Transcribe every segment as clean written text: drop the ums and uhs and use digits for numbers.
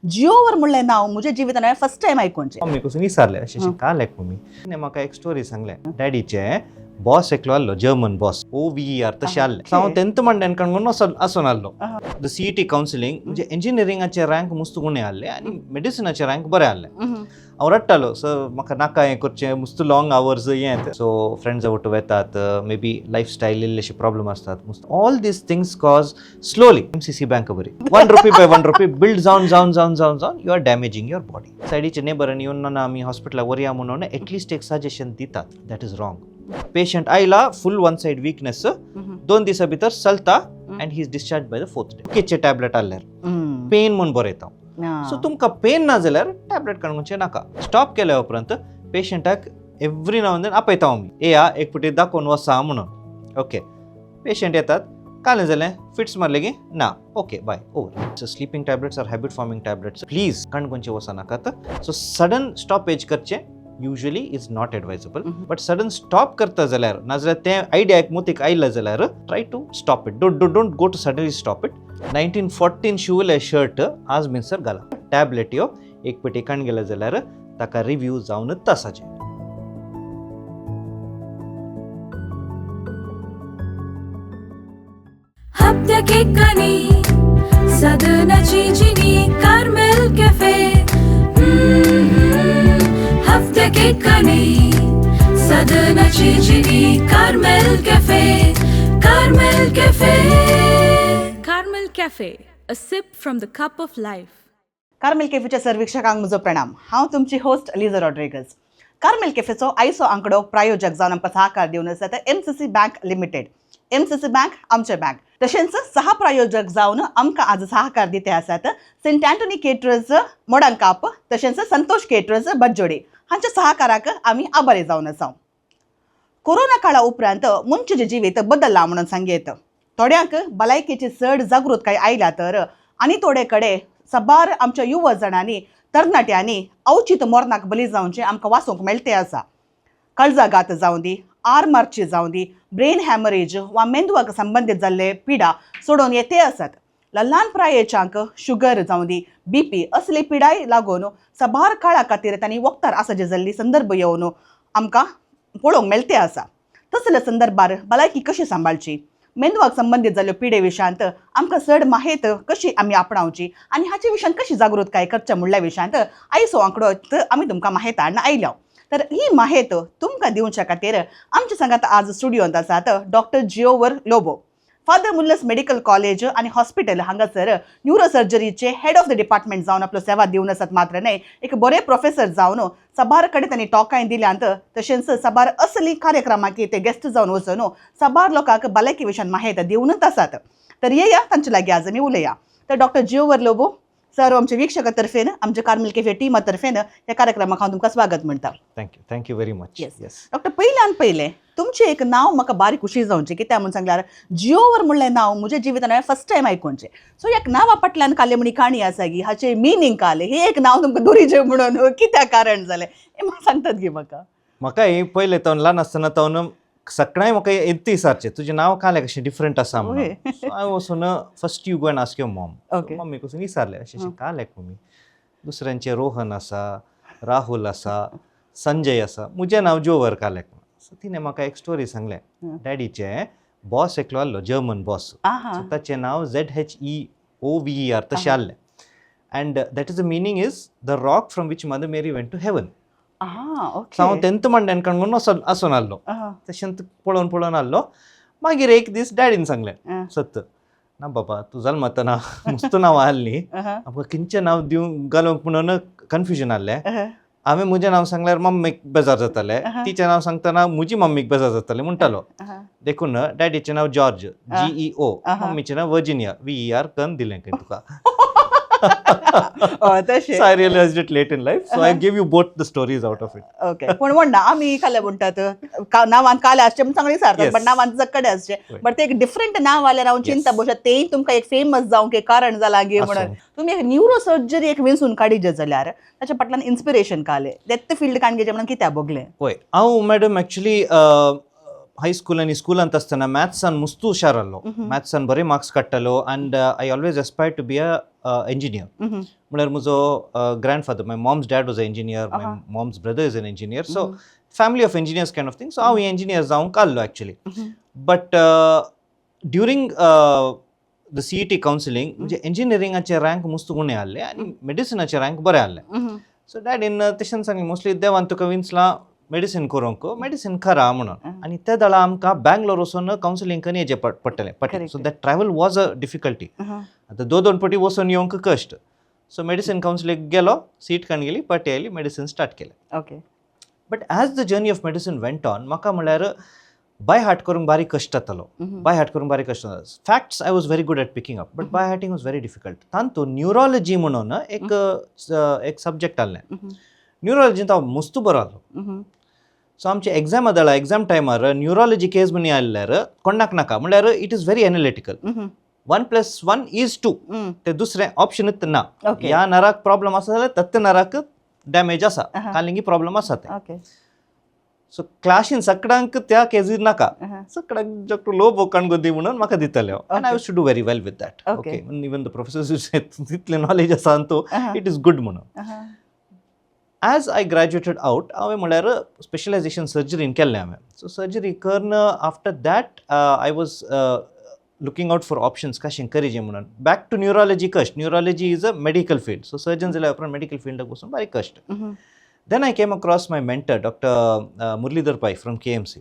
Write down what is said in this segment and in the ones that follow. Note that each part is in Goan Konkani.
जिओवर म्हणलें नांव म्हज्या जिवितान हांवें फर्स्ट टायम आयकोनचें. मम्मी कसून विचारलें अशें अशें काल एक मम्मी तिणें म्हाका एक स्टोरी सांगलें. डॅडीचे बॉस एकलो आहलो, जर्मन बॉस, OVER तशें आहलें. सो हांव तेंथ मंड्यान कणगून वचून आहलो. The CET counselling म्हणजे इंजिनियरिंगाचे रँक मुस्त उणें आहले आनी मेडिसिनाचे रँक बरें आहले. हांव रडटालो, सर म्हाका नाका हें करचें, मुस्त लॉंग आवर्स हें तें. सो फ्रेंड्स आवट वेतात, मे बी लायफ स्टायल इल्लेशे प्रॉब्लम आसतात. All these things cause slowly. MCC bank बरी ₹1 बाय ₹1 बिल्ड जावन जावन जावन जावन जावन you are damaging your body. सायडीचे नेबरांनी येवन ना आमी हॉस्पिटलाक व्हरया म्हणून एटलिस्ट एक सजेशन दितात. That is wrong. Patient आयला फूल वन सायड विकनेस, 2 दिसा भितर चलता and he is discharge by the fourth day. ओकेचे tablet आहल्यार पेन म्हूण बरयता. सो तुमकां पेन ना जाल्यार टॅबलेट काडूंक नाका. स्टॉप केल्या उपरांत पेशंटाक एवरी नाव then आपयता आमी, येया एक फावटी दाखोवन वसा म्हणून. ओके, पेशंट येतात, कालें जालें, फिट्स मारले की ना, okay bye over. So sleeping tablets are habit forming tablets, please काणकोणचे वचो नाकात. सो सडन स्टॉपेज करचें usually is not advisable, but sudden stop करता जाल्यार, नाजाल्यार तें आयडिया एक मोतीक आयलें जाल्यार try to stop it. Don't go to suddenly stop it. 1914 शिवले shirt आज मिनसर घाला. टॅबलेट यो एक पेटी काण गेले जाल्यार ताका review जावनच आसाचें. हप्त्याक सदनाची Jini Carmel cafe. हप्त्याक सदनाची Jini Carmel cafe. Carmel cafe. Carmel cafe, a sip from the cup of life. Carmel कॅफेच्या सर्विक्षकांक म्हजो प्रणाम. हांव तुमची होस्ट लिजा रॉड्रिगस. कार्मेल कॅफेचो आयचो आंकडो प्रायोजक जावन आमकां सहकार दिवन आसा ते MCC bank limited. MCC bank आमचे बँक. तशेंच सहा प्रायोजक जावन आमकां आज सहकार दिते आसात सेंट अँटोनी केटरर्स मोडांकाप, तशेंच संतोष केटरर्स बज्जोडे. हांच्या सहकाराक आमी आभारी जावन आसा. कोरोना काळा उपरांत मनशाचें जिवीत बदल्लां म्हणून सांगयेत. थोड्यांक भलायकेची चड जागृतकाय आयल्या तर आनी थोडे कडेन साबार आमच्या युवा जाणांनी, तरणाट्यांनी अवचीत मरणाक बली जावचें आमकां वाचूंक मेळटे आसा. काळजाघात जावं दी, आर मारची जावं दी, ब्रेन हॅमरेज वा मेंदवाक संबंदीत जाल्ले पिडा सोडोवन येते आसात. ल्हान प्रायेच्यांक शुगर जावं दी, बीपी असली पिडाय लागून साबार काळा खातीर तांणी वखदार आसाचे जाल्ली संदर्भ येवन आमकां पळोवंक मेळटे आसा. तसल्या संदर्भार भलायकी कशी सांबाळची, मेंदवाक संबंदीत जाल्ल्यो पिडे विशयांत आमकां चड माहेत कशी आमी आपणावची आनी हाचे विशयान कशी जागृतकाय करच्या म्हणल्या विशयांत आयचो आंकडो आमी तुमकां माहेत हाडून आयल्या. तर ही माहेत तुमकां दिवच्या खातीर आमच्या सांगात आज स्टुडियोंत आसात doctor Jiovar Lobo, father Muller's medical college आनी हॉस्पिटल हांगासर न्युरोसर्जरीचे हेड ऑफ the department जावन आपलो सेवा दिवन आसात. मात्र न्हय, एक बरे प्रोफेसर जावन साबार कडेन तांणी टॉकांय दिल्यांत. तशेंच साबार असली कार्यक्रमाक ते गेस्ट जावन वचून साबार लोकांक भलायकी विशयान माहिती दिवनूच आसात. तर येया तांचे लागीं आज आमी उलया. तर डॉक्टर जिओवर लोबो सर, आमच्या वीक्षका तर्फेन, आमच्या कार्मेल केफे टिमा तर्फेन ह्या कार्यक्रमाक हांव तुमकां स्वागत म्हणटा. Thank you, thank you very much. Yes. Doctor, पयल्यान पयलें तुमचें एक नांव म्हाका बारीक खुशी जावचें. कित्याक म्हूण सांगल्यार जिओवर म्हणलें नांव म्हज्या जिवितान हांवें फर्स्ट टायम आयकोनचें. सो एक नांवा फाटल्यान काले म्हणी काणी आसा गी, हाचें मिनींग काले, हें एक नांव तुमकां दुरीचें म्हणून कित्याक कारण जालें हें म्हाका सांगतात गी म्हाका? म्हाका हें पयलें तावन ल्हान आसतना तावन सकाळी म्हाका येत विचारचें, तुजें नांव कालें कशें डिफरंट आसा म्हणून. सो हांव वचून first you go and ask your mom. Mummy कसून विचारलें अशें अशें कालें मम्मी, दुसऱ्यांचें रोहन आसा, राहुल आसा, संजय आसा, म्हजें नांव जोवर कालें. सो तिणें म्हाका एक स्टोरी सांगलें. डॅडीचे बॉस एकलो आहलो, जर्मन बॉस. सो ताचें नांव ZHEOVER तशें आहलें and that is the meaning is the rock from which mother Mary went to heaven. So हांव तेंथ मंड्यान कणगून वचून आहलो. तशें पळोवन पळोवन आहलो. मागीर एक दीस डॅडीन सांगलें, सत्त ना बाबा, तूं जल्मतना मस्त नांवां आहलीं, आमकां खंयचें नांव दिवंक घालूंक म्हणून कन्फ्युजन आहलें. हांवें म्हजें नांव सांगल्यार मम्मीक बेजार जातालें, तिचें नांव सांगतना म्हजी मम्मीक बेजार जातालें म्हणटालो. देखून डॅडीचें नांव जॉर्ज, GEO, मम्मीचें नांव वर्जिनिया, VER कन दिलें खंय तुका. तशें. So I realized it late in life. So I gave you both the stories out of it. Okay, पूण म्हणना आमी काले म्हणटात नांवान काले आसचे म्हण चांगली सारतात, बट नांवान जक्कडे आसचे, बट ते एक डिफरंट नांव आल्यार हांव चिंता बोशा तेय तुमकां एक फेमस जावंक एक कारण जालां गे म्हणून. तुमी एक न्युरो सर्जरी एक विंचून काडिजे जाल्यार ताच्या फाटल्यान इन्स्पिरेशन काले, तेत फिल्ड काणगेचें म्हणून कित्याक भोगलें? पळय, हांव मॅडम एक्चुली हायस्कूल आनी स्कुलांत आसतना मॅथ्सान मुस्तू हुशार आहलो. मॅथ्सान बरे मार्क्स काडटालो and I always aspire to be a engineer. म्हळ्यार म्हजो grandfather, my mom's dad was a engineer, my mom's brother is an engineer, so family of engineers kind of thing. So हांव इंजिनियर जावंक आहलो actually. But during the CET counselling म्हणजे इंजिनियरिंगाचे रँक मुस्त उणें आहले आनी मेडिसिनाचे रँक बरे आहले. सो डॅडीन तशें सांगलें, मोस्टली देवान तुका विंचलां मेडिसीन करूंक, मेडिसीन करा म्हणून. आनी ते वेळार आमकां बँगलोर वचून कावन्सिलींग करून येचें पडटलें पडटें. So that travel was a difficulty. आतां दोन दोन पटी वचून येवंक कश्ट. सो मेडिसीन कावन्सिलींग गेलो, सीट काडून गेली, पाटी आयली, मेडिसीन स्टार्ट केलें. But as the journey of medicine went on, म्हाका म्हणल्यार बाय हार्ट करूंक बारीक कश्ट जातालो. बाय हार्ट करूंक बारीक कश्ट जातालो. Facts I was very good at picking up, but by hearting was very difficult. तातूंत न्युरोलॉजी म्हणून एक सब्जेक्ट आहलें. न्युरोलॉजींत हांव मुस्तू बरो आहलो. सो आमचे एग्जामा दळा एग्जाम टायमार न्युरोलॉजी केस म्हणी आयल्यार कोणाक नाका. म्हणल्यार it is very analytical, 1 plus 1 is 2. ते दुसरें ऑप्शनूच ना. ह्या नराक प्रॉब्लम आसा जाल्यार तत्त नराक डॅमेज आसा, कालिंगी प्रॉब्लम आसा तें. सो क्लासीन सगळ्यांक त्या केजीर नाका. सगळ्यांक डॉक्टर लोबो काणगोदी म्हणून म्हाका दिताले and I used to do very well with that. Okay, even the professors, तितलें नॉलेज आसा तो, it is good म्हणून. एज I graduated out, हांवें म्हणल्यार स्पेशलायझेशन सर्जरीन केल्लें हांवें. सो सर्जरी करन after that I was looking out for options कशें करीजे म्हणून. बॅक टू न्युरोलॉजी कश्ट. Neurology is a medical field, so surgeon जाल्या उपरांत मेडिकल फिल्डाक वचून बारीक कश्ट. Then I came across my mentor, Doctor Muralidhar Pai from KMC.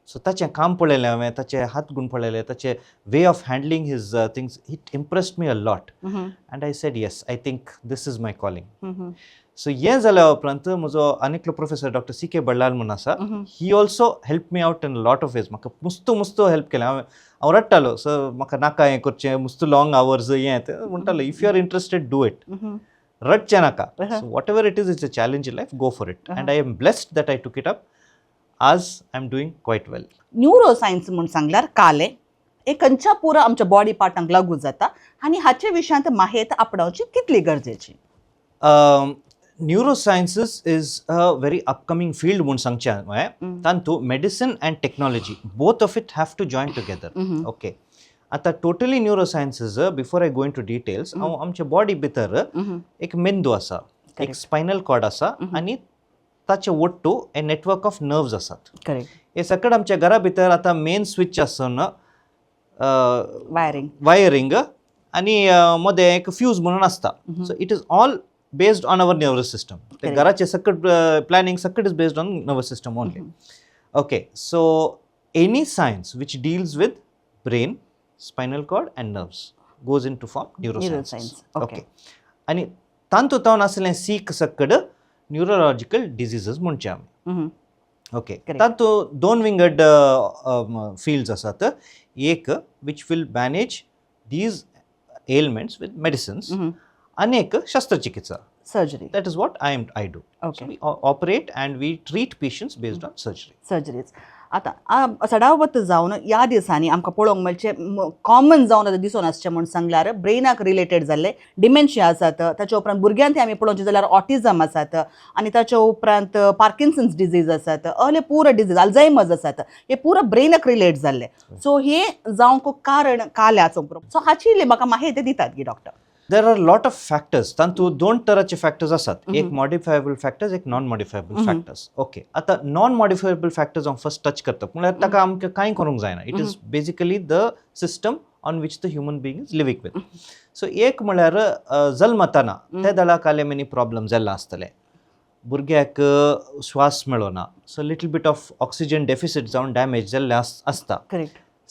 So ताचें काम पळयलें हांवें, ताचे हात गूण पळयले, ताचे way of handling his things, it impressed me a lot and I said, "Yes, I think this is my calling." So हें जाल्या उपरांत म्हजो आनी एकलो professor doctor C K Ballal म्हणून आसा. He also help me out in lot of ways. म्हाका मुस्तू मुस्तू हेल्प केलें. हांवें हांव रडटालो, सर, म्हाका नाका हें करचें, मुस्तू लॉंग आवर्स हें तें. म्हणटालो, "If you are interested, do it. रडचें नाका. So whatever it is, it's a challenge in life, go for it." And I am blessed that I took it up. आज I am doing quite well. Neuro science म्हूण सांगल्यार कालें हे खंयच्या पुरो आमच्या बॉडी पार्टांक लागू जाता आनी हाचे विशयांत माहेत आपणावची कितली गरजेची? Neurosciences is a very upcoming field म्हूण सांगचें हांवें. तातूंत medicine and technology, both of it have to join together, okay? आतां totally neurosciences, before I go into details, हांव आमच्या बॉडी भितर एक मेंदू आसा, एक स्पायनल कॉर्ड आसा आनी ताचे ಒಟ್ಟು ए नेटवर्क ऑफ नर्व्स आसात. हे सगळें आमच्या घरा भितर आतां मेन स्विच आसून वायरींग. वायरींग आनी मदें एक फ्यूज म्हणून आसता. So it is all based on our nervous system. ते घराचे सकट प्लॅनिंग सकट is based on nervous system only, okay? So any science which deals with brain, spinal cord and nerves goes into form neuroscience. Neuroscience, okay. आनी तांतूत हांव आसलें सीक सकड न्युरोलॉजिकल डिजीजीस म्हणचे आमी, ओके? तातूंत दोन विंगड फिल्ड्स आसात. एक which will manage these ailments with medicines आनी एक शस्त्रचिकित्सा. Surgery. That is what I do. We operate and we treat patients based on surgery. Surgeries. आतां सडावत जावन ह्या दिसांनी आमकां पळोवंक मेळचें, कॉमन जावन आतां दिसून आसचें म्हूण सांगल्यार ब्रेनाक रिलेटेड जाल्ले डिमेन्शिया आसात. ताच्या उपरांत भुरग्यांक आमी पळोवचें जाल्यार ऑटिझम आसात आनी ताच्या उपरांत पार्किन्सन्स डिजीज आसात. असले पुरो डिजीज, अल्झायमर्स आसात, हे पुरो ब्रेनाक रिलेट जाल्ले. सो हे जावंक कारण काल्याचो. सो हाची इल्ली म्हाका माहिती दितात गी doctor? There are lot of factors. तातूंत दोन तराचे फॅक्टर्स आसात, एक मॉडिफायबल फॅक्टर्स, एक नॉन मॉडिफायबल फॅक्टर्स, ओके? आतां नॉन मॉडिफायबल फॅक्टर्स हांव फर्स्ट टच करता. म्हळ्यार ताका आमकां कांय करूंक जायना. It is basically the system on which the human being is living with. So एक म्हळ्यार जल्मताना ते दळा कालेमिनी प्रॉब्लम जाल्ले आसतले, भुरग्याक श्वास मेळना, so little bit of oxygen deficit जावन डॅमेज जाल्लें आसता.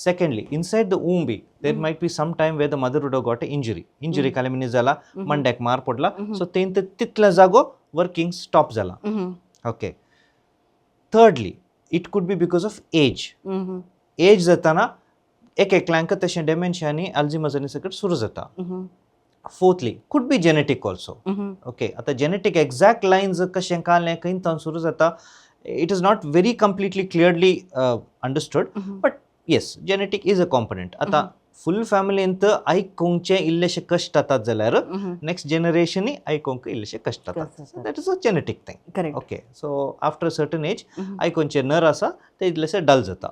Secondly, inside the womb, there might be some time where the mother would have got an injury. Injury कालेमिनी जाला, मंड्याक मार पडला, सो तेंत तितले जागो वर्किंग स्टॉप जाला, okay? Thirdly, it could be because of age. Age जाताना एक एकल्यांक तशें डेमेन्शिया आनी अल्झिमर्स आनी सगळें सुरू जाता. Fourthly, could be genetic also, okay? आतां जेनेटीक एग्जॅक्ट लायन्स कशें काडलें, खंय तावन सुरू जाता, it is not very completely clearly understood, but yes, genetic is a component. आतां फुल फॅमिलींत आयकोंकचे इल्लेशे कश्ट जातात जाल्यार नेक्स्ट जनरेशनी आयकोंक इल्लेशे कश्ट जातात. कश्ट जातात. That is a genetic thing. Correct okay, so after certain age आयकोंचे नर आसा ते इल्लेशे डल जाता.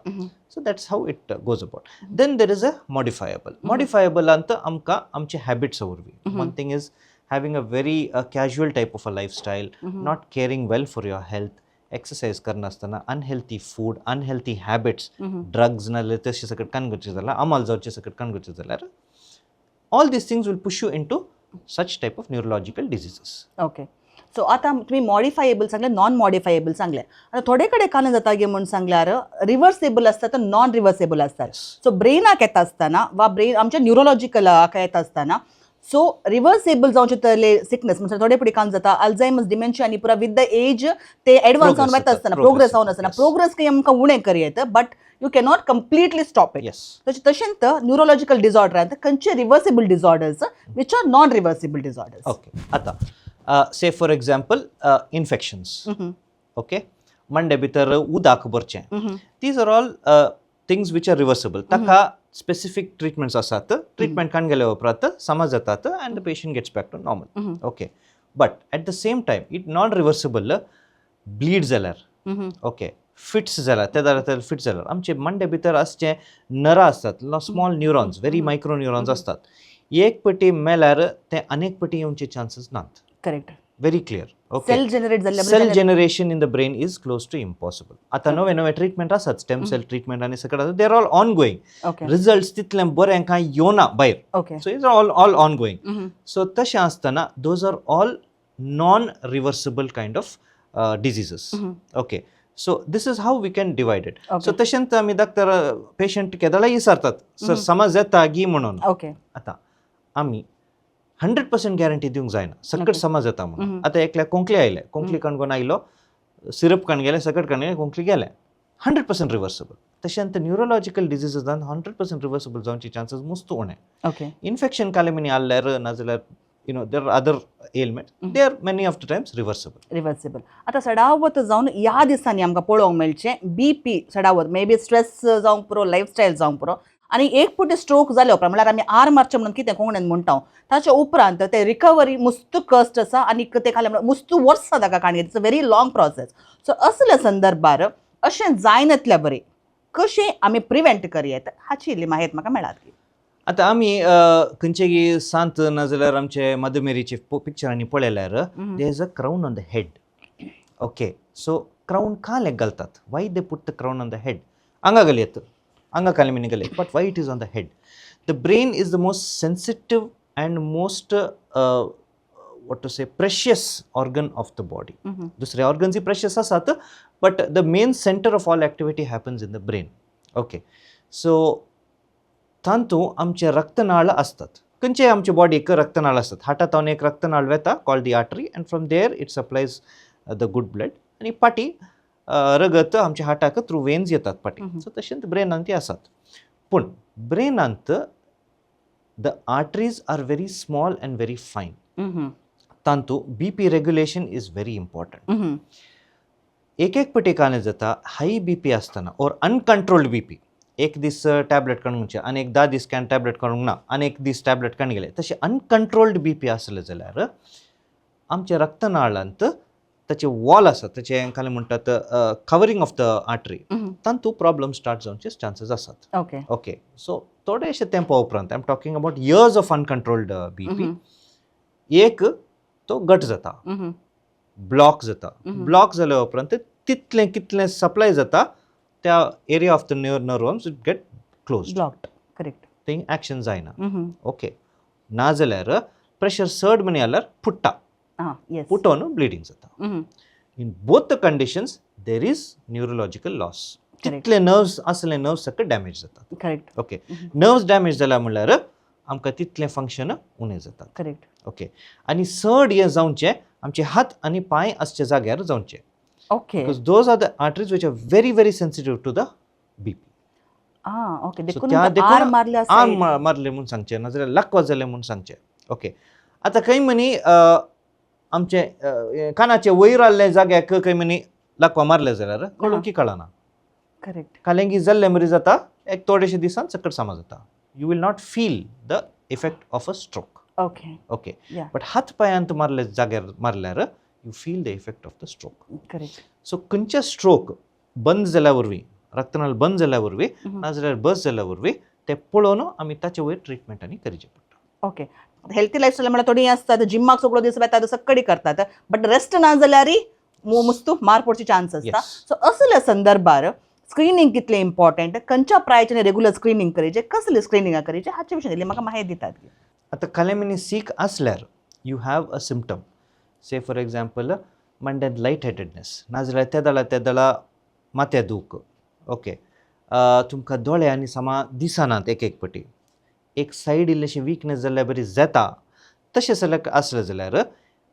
So that's how it goes about. Then there is a modifiable. मॉडिफायबलांत आमकां आमचे हॅबिट्स वरवीं, one thing is having a very casual type of a lifestyle, not caring well for your health, exercise करनासतना, unhealthy food, unhealthy habits, drugs नाजाल्यार तशें सकट कान जाल्यार, अमल जावचें सकट कान जाल्यार, all these things will push you into such type of neurological diseases. Okay, so आतां तुमी मॉडिफायेबल सांगलें, नॉन मॉडिफायेबल सांगलें. आतां थोडे कडेन कान जाता गे म्हूण सांगल्यार रिवर्सेबल आसता तर नॉन रिवर्सेबल आसतात. सो ब्रेनाक येता आसतना वा ब्रेन आमच्या न्युरोलॉजिकलाक येता आसतना, सो रिवर्सेबल जावचे तरले सिकनेस म्हणजे थोडे फुडें कान जाता अल्झायमर्स, डिमेन्शिया आनी पुरा विथ the age ते एडवान्स जावन Progress वता जाता, आसतना, progress progress जावन जाता, आसतना yes. Progress काही आमकां उणें करयेत, but you cannot completely stop it. तशें तशेंच न्युरोलॉजिकल डिसऑर्डरांत खंयचे reversible disorders which are non reversible disorders? Okay, आतां say for example infections, okay, Monday भितर उदक भरचें, these are all things which are reversible. ताका स्पेसिफीक ट्रिटमेंट्स आसात, ट्रिटमेंट काण गेल्या उपरांत समज जातात and the patient gets back to normal, okay. But at the same time it non reversible bleed जाल्यार, ओके, फिट्स जाल्यार, ते जाल्यार फिट्स जाल्यार आमचे मंडे भितर आसचे नरां आसतात, small neurons, very micro neurons आसतात, एक पटी मेल्यार ते अनेक पटी येवचे चान्सीस नात. Correct. Very clear, okay? Cell generate जाल्ले. Cell generation in the brain is close to impossible. आतां नवे नवे ट्रिटमेंट आसात, स्टेम सेल ट्रिटमेंट आनी सगळें आसा, they are all ongoing. Results तितले बरें कांय येवना भायर. So is all ongoing. So तशें आसतना those are all non reversible kind of diseases, okay. So this is how we can divide it. So तशेंच आमी डॉक्टर पेशंट केदळाय विचारतात, सर, समज येता गी म्हणून. आतां आमी 100% गॅरंटी दिवंक जायना सकट समज येता म्हणून. आतां एकल्या कोंकली आयले, कोंकली काणकोण आयलो, सिरप काण गेले, सकट काण गेले, कोंकली गेले, 100% रिवर्सेबल. तशेंच न्युरोलॉजिकल डिजीजसान 100% रिवर्सेबल जावचे चान्सीस मुस्त उणे. इन्फेक्शन कालेमिनी आहल्यार नाजाल्यार there are other ailment, they are many of the times reversible. Reversible. आतां सडावत जावन ह्या दिसांनी आमकां पळोवंक मेळचें बी पी सडावत, मे बी स्ट्रेस जावंक पुरो, लायफस्टायल जावंक पुरो, आनी एक फावटी स्ट्रोक जाल्या उपरांत, म्हणल्यार आमी आर मारचें म्हणून कितें कोंकणीन म्हणटा, ताच्या उपरांत ते रिकवरी मुस्त कश्ट आसा आनी ते खाली म्हणल्यार मुस्त वर्सां ताका काणी, it's a very long process. So असल्या संदर्भार अशें जायनातल्या बरें कशें आमी प्रिवेंट करयेत हाची इल्ली माहिती म्हाका मेळात. आतां आमी खंयचेगी सांत नाजाल्यार आमचे मदर मेरीचे पिक्चरांनी पळयल्यार there is a crown on the head, okay. So crown कालेक घालतात? Why they put the crown on the head? हांगा घालयत, हांगा कालेमिनी घालयत, but why it is on the head? The brain is the most sensitive and most, what to say, precious organ of the body. दुसरे ऑर्गन्सय प्रेशियस आसात, but the main center of all activity happens in the brain, okay. So तातूंत आमचे रक्तनाळ आसतात. खंयच्याय आमच्या बॉडीक रक्तनाळ आसतात. हार्टांत एक रक्तनाळ वेता called the artery, and from there it supplies the good blood आनी पाटी रगत आमच्या हार्टाक थ्रू वेन्स येतात पाटी. सो तशेंच ब्रेनांत ती आसात, पूण ब्रेनांत the arteries are very small and very fine. तातूंत BP regulation is very important. एक एक पटी कांय जाता, हाय बी पी आसतना ऑर अनकंट्रोल्ड बी पी, एक दीस टॅबलेट काडूंक आनी एक 10 दीस can tablet काडूंक ना आनी एक दीस टॅबलेट काडून गेले, तशें अनकंट्रोल्ड बी पी आसलें जाल्यार आमच्या रक्तनाळांत ताचे वॉल आसा, ताचे काय म्हणटात कवरींग ऑफ the artery, तातूंत प्रॉब्लम स्टार्ट जावचे चान्सीस आसात. ओके, सो थोडेशे तेंपा उपरांत, I am talking about years of uncontrolled BP, एक तो गट जाता, ब्लॉक जाता. ब्लॉक जाल्या उपरांत तितलें कितलें सप्लाय जाता त्या area of the nerves, it get close. Blocked, correct. थंय एक्शन जायना, ओके. नाजाल्यार प्रेशर चड म्हणी जाल्यार फुट्टा. आं येस. फुटोन ब्लिडींग जाता. In both the conditions there is neurological loss. तितले नर्व्स आसले, नर्व्स सगळे डॅमेज जातात. ओके, नर्व्स डॅमेज जाल्या म्हणल्यार आमकां तितलें फंक्शन उणें जातात. ओके, आनी चड हें जावचें आमचे हात आनी पांय आसच्या जाग्यार जावचें, because those are the arteries which are very very sensitive to the BP. आं ओके, देखून त्या आर मारले. आर मारले म्हूण सांगचें, नाजाल्यार लकवा जालें म्हूण सांगचें. ओके, आतां खंय म्हणी आमचे कानाचे वयर आहले जाग्याक खंय म्हणी लकवा मारले जाल्यार कळूंक की कळना. कालेंगी जाल्ले मरे जाता, एक थोडेशे दिसान सकट सामा जाता. you will not feel the effect of a stroke. Okay. But हात पांयांत मारले जाग्यार मारल्यार you feel the effect of the stroke. So खंयचे स्ट्रोक बंद जाल्या वरवीं, रक्तनाळ बंद जाल्या वरवीं नाजाल्यार बस जाल्या वरवीं ते पळोवन आमी ताचे वयर ट्रिटमेंट आनी करचें पडटा. ओके, हेल्थी लायफस्टायल म्हळ्यार थोडीं आसतात, जिमाक सगळो दीस वेतात, सक्कडी करतात, बट रेस्ट ना जाल्यार मुस्तू मार पडची चान्स आसता. सो असल्या संदर्भार स्क्रिनींग कितलें इम्पॉर्टंट, खंयच्या प्रायचें रेगुलर स्क्रिनींग करीचें, कसलें स्क्रिनींग करीचें, हाचे विशीं इल्ली म्हाका माहिती दितात. आतां कालेमिनी सीक आसल्यार you have a symptom, say for example मांड्यांत light headedness, नाजाल्यार तेदळा तेदळा माथ्या दूख, ओके, तुमकां दोळे आनी समा दिसनात, एक एक पटी एक सायड इल्लेशें विकनेस जाल्ल्या बरी जाता, तशें जाल्यार आसलें जाल्यार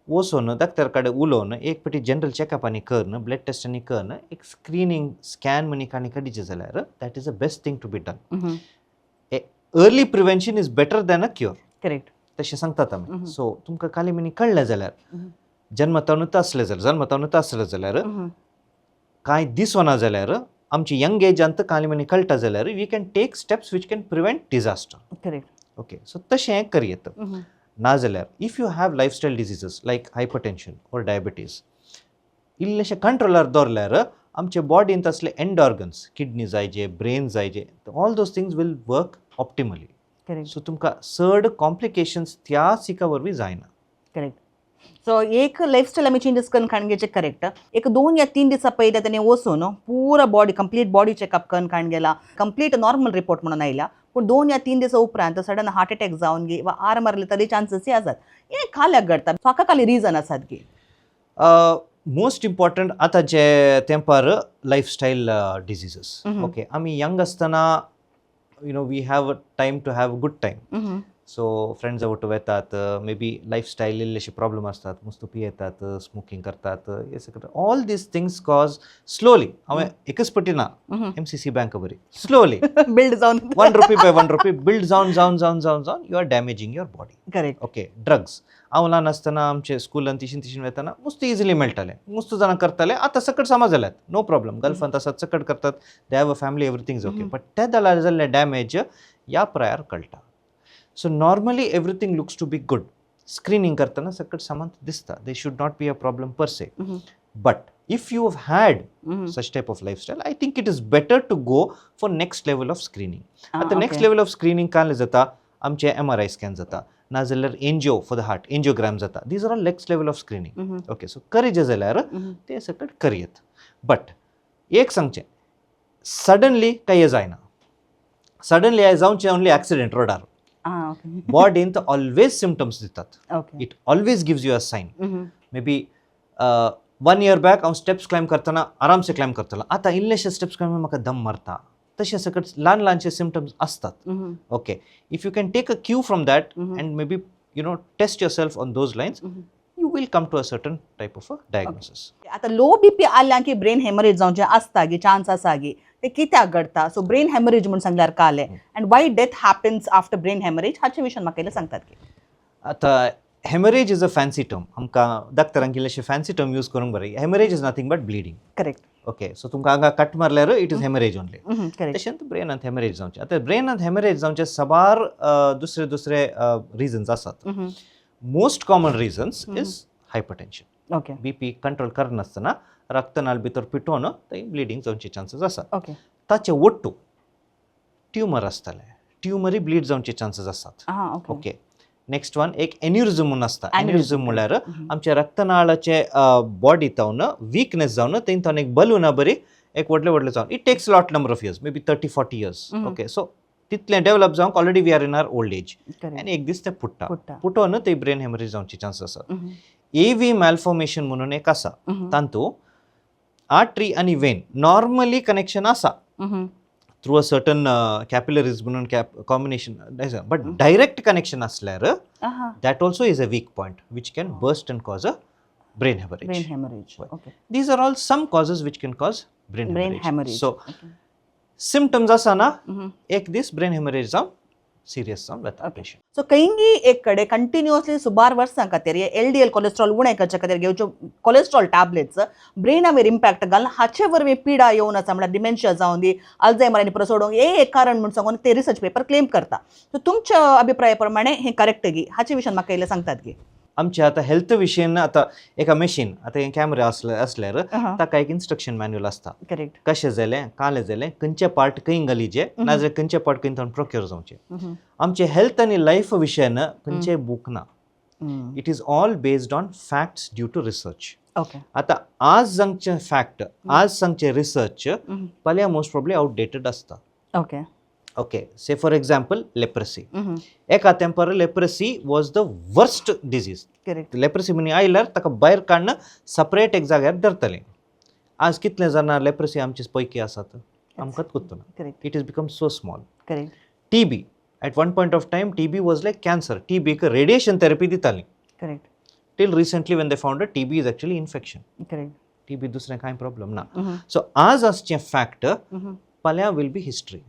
वचून डॉक्टर कडेन उलोवन एक पटी जनरल चॅकअप आनी करून, ब्लड टेस्ट आनी करून, एक स्क्रिनींग स्कॅन म्हणी काणी काडीचें जाल्यार that is a best thing to be done. Early prevention is better than a cure. तशें सांगतात आमी. सो तुमकां कालिमिनी कळ्ळें जाल्यार, जन्मतावनूच आसलें जाल्यार, जन्मतावनूच आसलें जाल्यार, कांय दिसना जाल्यार, आमची यंग एजांत कालिमिनी कळटा जाल्यार we can take steps which can prevent disaster. Okay, so तशें करयेत. नाजाल्यार if you have lifestyle diseases like hypertension or diabetes, इल्लेशें कंट्रोलार दवरल्यार आमचे बॉडींत असले एंड ऑर्गन्स, किडनी जायजे, ब्रेन जायजे, all those things will work optimally. So तुमकां चड कॉम्प्लिकेशन्स त्या सिका वरवीं जायना. करेक्ट. सो एक लायफस्टायल आमी चेंजीस करून काडून घेवचें. करेक्ट. एक 2 या 3 दिसा पयलीं तेणी वचून पुरा बॉडी, कंप्लीट बॉडी चेकअप करून काडून गेला, कंप्लीट नॉर्मल रिपोर्ट म्हणून आयला, पूण 2 या 3 दिसा उपरांत सडन हार्ट अटॅक जावन गी वा आर मारले तरी चान्सीस आसात. हें काल्याक घडटा? हाका काली रिजन आसात गी? मोस्ट इम्पॉर्टंट आतांचे तेंपार लायफस्टायल डिझिजीस. ओके, आमी यंग आसतना we have time to have good time. So फ्रेंड्सा ಒಟ್ಟು वेतात, मे बी लायफस्टायल इल्लेशे प्रॉब्लम आसतात, मुस्त पियेतात, स्मोकींग करतात, हे सगळें, all these things cause slowly. हांवें एकच पटी ना, एमसीसी बँक बरी स्लोली बिल्ड जावन 1 rupee by 1 rupee build जावन जावन जावन जावन जावन you are damaging your body. Okay, drugs, हांव ल्हान आसतना आमचे स्कुलान तिशीन तिशीन वेतना मुस्त इजिली मेळटालें, मुस्त जाणां करताले. आतां सकट समज जाल्यात, नो प्रॉब्लम. गल्फांत आसात, सकट करतात, they have a family, everything is okay. But ते जाल्यार जाल्ले डॅमेज ह्या प्रायार कळटा. So normally everything looks to be good. Screening करतना सकट सामान दिसता, there should not be a problem per se. But if you have had such type of lifestyle, I think it is better to go for next level of screening. आतां नेक्स्ट लेवल ऑफ स्क्रिनींग काय जाता? आमचे एमआरआय स्कॅन जाता, नाजाल्यार angio for the heart, angiogram जाता. These are all next level of screening. Okay, so करीजे जाल्यार ते सकट करयेत. बट एक सांगचें, सडनली काय जायना. सडनली जावचें ओनली एक्सिडेंट रोडार. बॉडींत ऑलवेज सिमटम्स दितात. It always gives you a sign. Maybe one year back हांव स्टेप्स क्लायंब करतना आरामसे क्लायंब करतालो, आतां इल्लेशे स्टेप्स क्लायंब म्हाका दम मारता. तशे सकट ल्हान ल्हानशे सिमटम्स आसतात. Okay, if you can take a cue from that and maybe test yourself on those lines, you will come to a certain type of a diagnosis. आतां लो बीपी आल्या की ब्रेन हेमरेज जावचें आसता गी, चान्स आसा गी? ते कित्याक घडटा? सो ब्रेन हेमरेज म्हूण सांगल्यार कालें, and why death happens after brain hemorrhage, हाचे विशीं म्हाका इल्लें सांगतात की? आतां hemorrhage is a fancy term. आमकां डॉक्टरांक इल्लेशे फॅन्सी टर्म यूज करूंक बरें. Hemorrhage is nothing but bleeding. Okay, so तुमकां हांगा कट मारल्यार it is hemorrhage only. तशेंच ब्रेनांत हेमरेज जावचें. आतां ब्रेनांत हेमरेज जावचे साबार दुसरे दुसरे रिजन्स आसात. Most common reasons is hypertension. BP control करनासतना रक्तनाळ भितर पिटोवन थंय ब्लिडींग जावचे चान्सीस आसात. ताचे ಒಟ್ಟು ट्युमर आसताले, ट्युमरूय ब्लीड जावचे चान्सीस आसात. आं ओके ओके, नेक्स्ट वन एक एन्युरिझम म्हणून आसता. Aneurysm. एन्युरिझम म्हणल्यार आमच्या रक्तनाळाचे बॉडी जावन विकनेस जावन थंय तावन एक बलूना बरी एक व्हडले व्हडले जावन it takes lot number of years, maybe 30-40 years. Okay, so तितलें डेव्हलप जावंक already we are in our old age. आनी एक दीस तें फुट्टा. फुटोन ते ब्रेन हेमरेज जावचे चान्सीस आसात. एव्ही मॅलफॉर्मेशन म्हणून एक आसा, तातूंत आर्टरी आनी when normally connection आसा थ्रू अ सर्टन कॅपिलरीज म्हणून cap combination, but direct connection आसल्यार that also is a weak point which can burst and cause a brain hemorrhage. Brain haemorrhage. These are all some causes which can cause brain brain hemorrhage. Haemorrhage. So symptoms आसना एक दीस ब्रेन हेमरेज जावं सिरियस जावन वता पेशंट. सो खंयगी एक कडेन कंटिन्युअसली सुमार वर्सां खातीर एलडीएल कोलेस्ट्रॉल उणें करच्या खातीर घेवच्यो कोलेस्ट्रॉल टॅबलेट्स ब्रेनावेर इम्पॅक्ट घालून हाचे वरवीं पिडा येवन आसा, म्हळ्यार डिमेन्शिया जावन दी, अल्झायमर आनी परत हे एक कारण म्हूण सांगून ते रिसर्च पेपर क्लेम करता. सो तुमच्या अभिप्राया प्रमाणे हें करेक्ट गी? हाचे विशयान म्हाका इल्लें सांगतात गी? आमचे आतां हेल्थ विशयन आतां एका मशीन, आतां हें कॅमेरा असले असल्यार ताका एक इन्स्ट्रक्शन मॅन्युअल आसता. कशें जालें, कालें जालें, खंयचे पार्ट खंय घालीचे, नाजाल्यार खंयचे पार्ट खंय थंय प्रोक्योर जावचे. आमचे हेल्थ आनी लायफ विशयान खंयचेय बूक ना. It is all based on facts due to research. आतां आज सांगचें फॅक्ट, आज सांगचें रिसर्च फाल्यां मोस्ट प्रोबब्ली आउटडेटेड आसता. Okay, say for example leprosy. एका तेंपार leprosy was the worst disease. Leprosy म्हणी आयल्यार ताका भायर काडून सपरेट एक जाग्यार धरतले. आज कितले जाणां लेप्रसी आमचे पैकी आसात, आमकांच कोत्तना. It is become so small. TB, at one point of time TB was like cancer. टीबीक radiation therapy दिताली. Till recently when they found TB is actually infection. TB दुसरें कांय प्रॉब्लम ना. सो आज आसचें फॅक्ट फाल्यां will be history.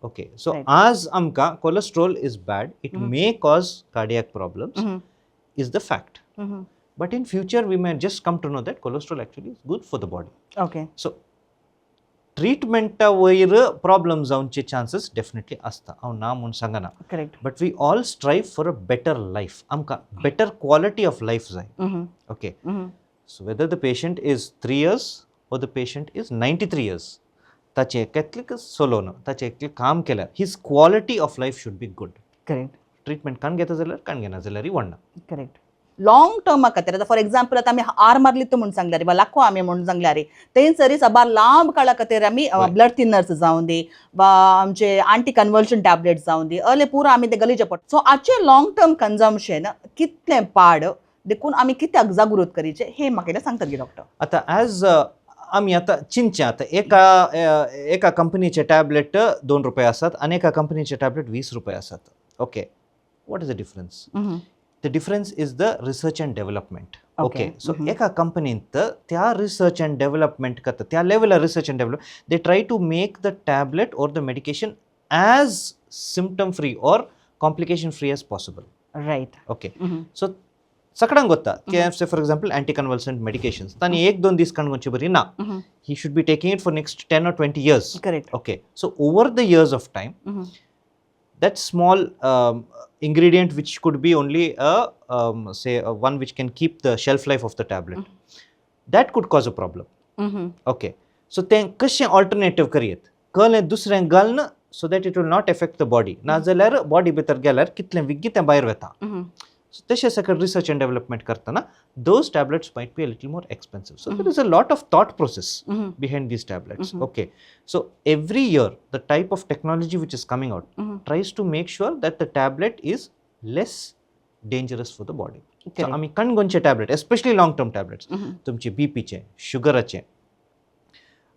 Okay, so आज आमकां cholesterol is bad, it may cause cardiac problems is the fact, but in future we may just come to know that cholesterol actually is good for the body. So ट्रिटमेंटा वयर प्रॉब्लम जावचे चान्सीस डेफिनेटली आसता, हांव ना म्हूण सांगना. But we all strive for a better life. आमकां बेटर क्वॉलिटी ऑफ लायफ जाय. Okay, so whether the patient is 3 years or the patient is 93 years, ताचें केतलें सोलोवन ताचें एकलें काम केल्यार his quality of life should be good. Treatment काण घेता जाल्यार, काण घेना जाल्यारय व्हडना. करेक्ट. लॉंग टर्मा खातीर आतां फॉर एक्झाम्पल आतां आमी आर मारली तूं म्हूण सांगल्यार वा लाखो आमी म्हूण सांगल्यार, थंयसर साबार लांब काळा खातीर आमी ब्लड थिनर्स जावन दी वा आमचे आंटी कन्वर्शन टॅबलेट्स जावन दी, अले पुरो आमी ते गलीचे पडटा. सो हाचे लॉंग टर्म कन्जम्पशन कितलें पाड, देखून आमी कित्याक जागृत करीचे, हे म्हाका एकदां सांगतात गी डॉक्टर? आतां एज आमी आतां चिंतचें, आतां एका कंपनीचे टॅबलेट 2 रुपया आसात आनी एका कंपनीचे टॅबलेट 20 रुपया आसात. Okay, what is the difference? The difference is the research and development. Okay, so एका कंपनींत त्या रिसर्च अँड डेव्हलपमेंट करता, त्या लेवलार research and develop, they try to make the tablet or the medication as symptom free or complication free as possible. Okay, so सगळ्यांक गोत्ता की say for example anti convulsant medications तांणी एक दोन दीस काणकोणची बरी ना, he should be taking it for next 10 or 20 years. Okay, so over the years of time that small ingredient, which could be only a say a one which can keep the shelf life of the tablet, that could cause a problem. Okay, so तें कशें ऑल्टरनेटिव करयेत, कळ्ळें, दुसरें घालून so that it will not affect the body, नाजाल्यार बॉडी भितर गेल्यार कितलें विग्गी तें भायर वता. सो तशें सगळें रिसर्च एंड डेव्हलपमेंट करतना those tablets might be a little more expensive. So there is a lot of thought process behind these tablets. Okay, so every year the type of technology which is coming out tries to make sure that the tablet is less dangerous for the body. So आमी कणगोनचे tablet, especially long term tablets, तुमचे बीपीचे, शुगराचे,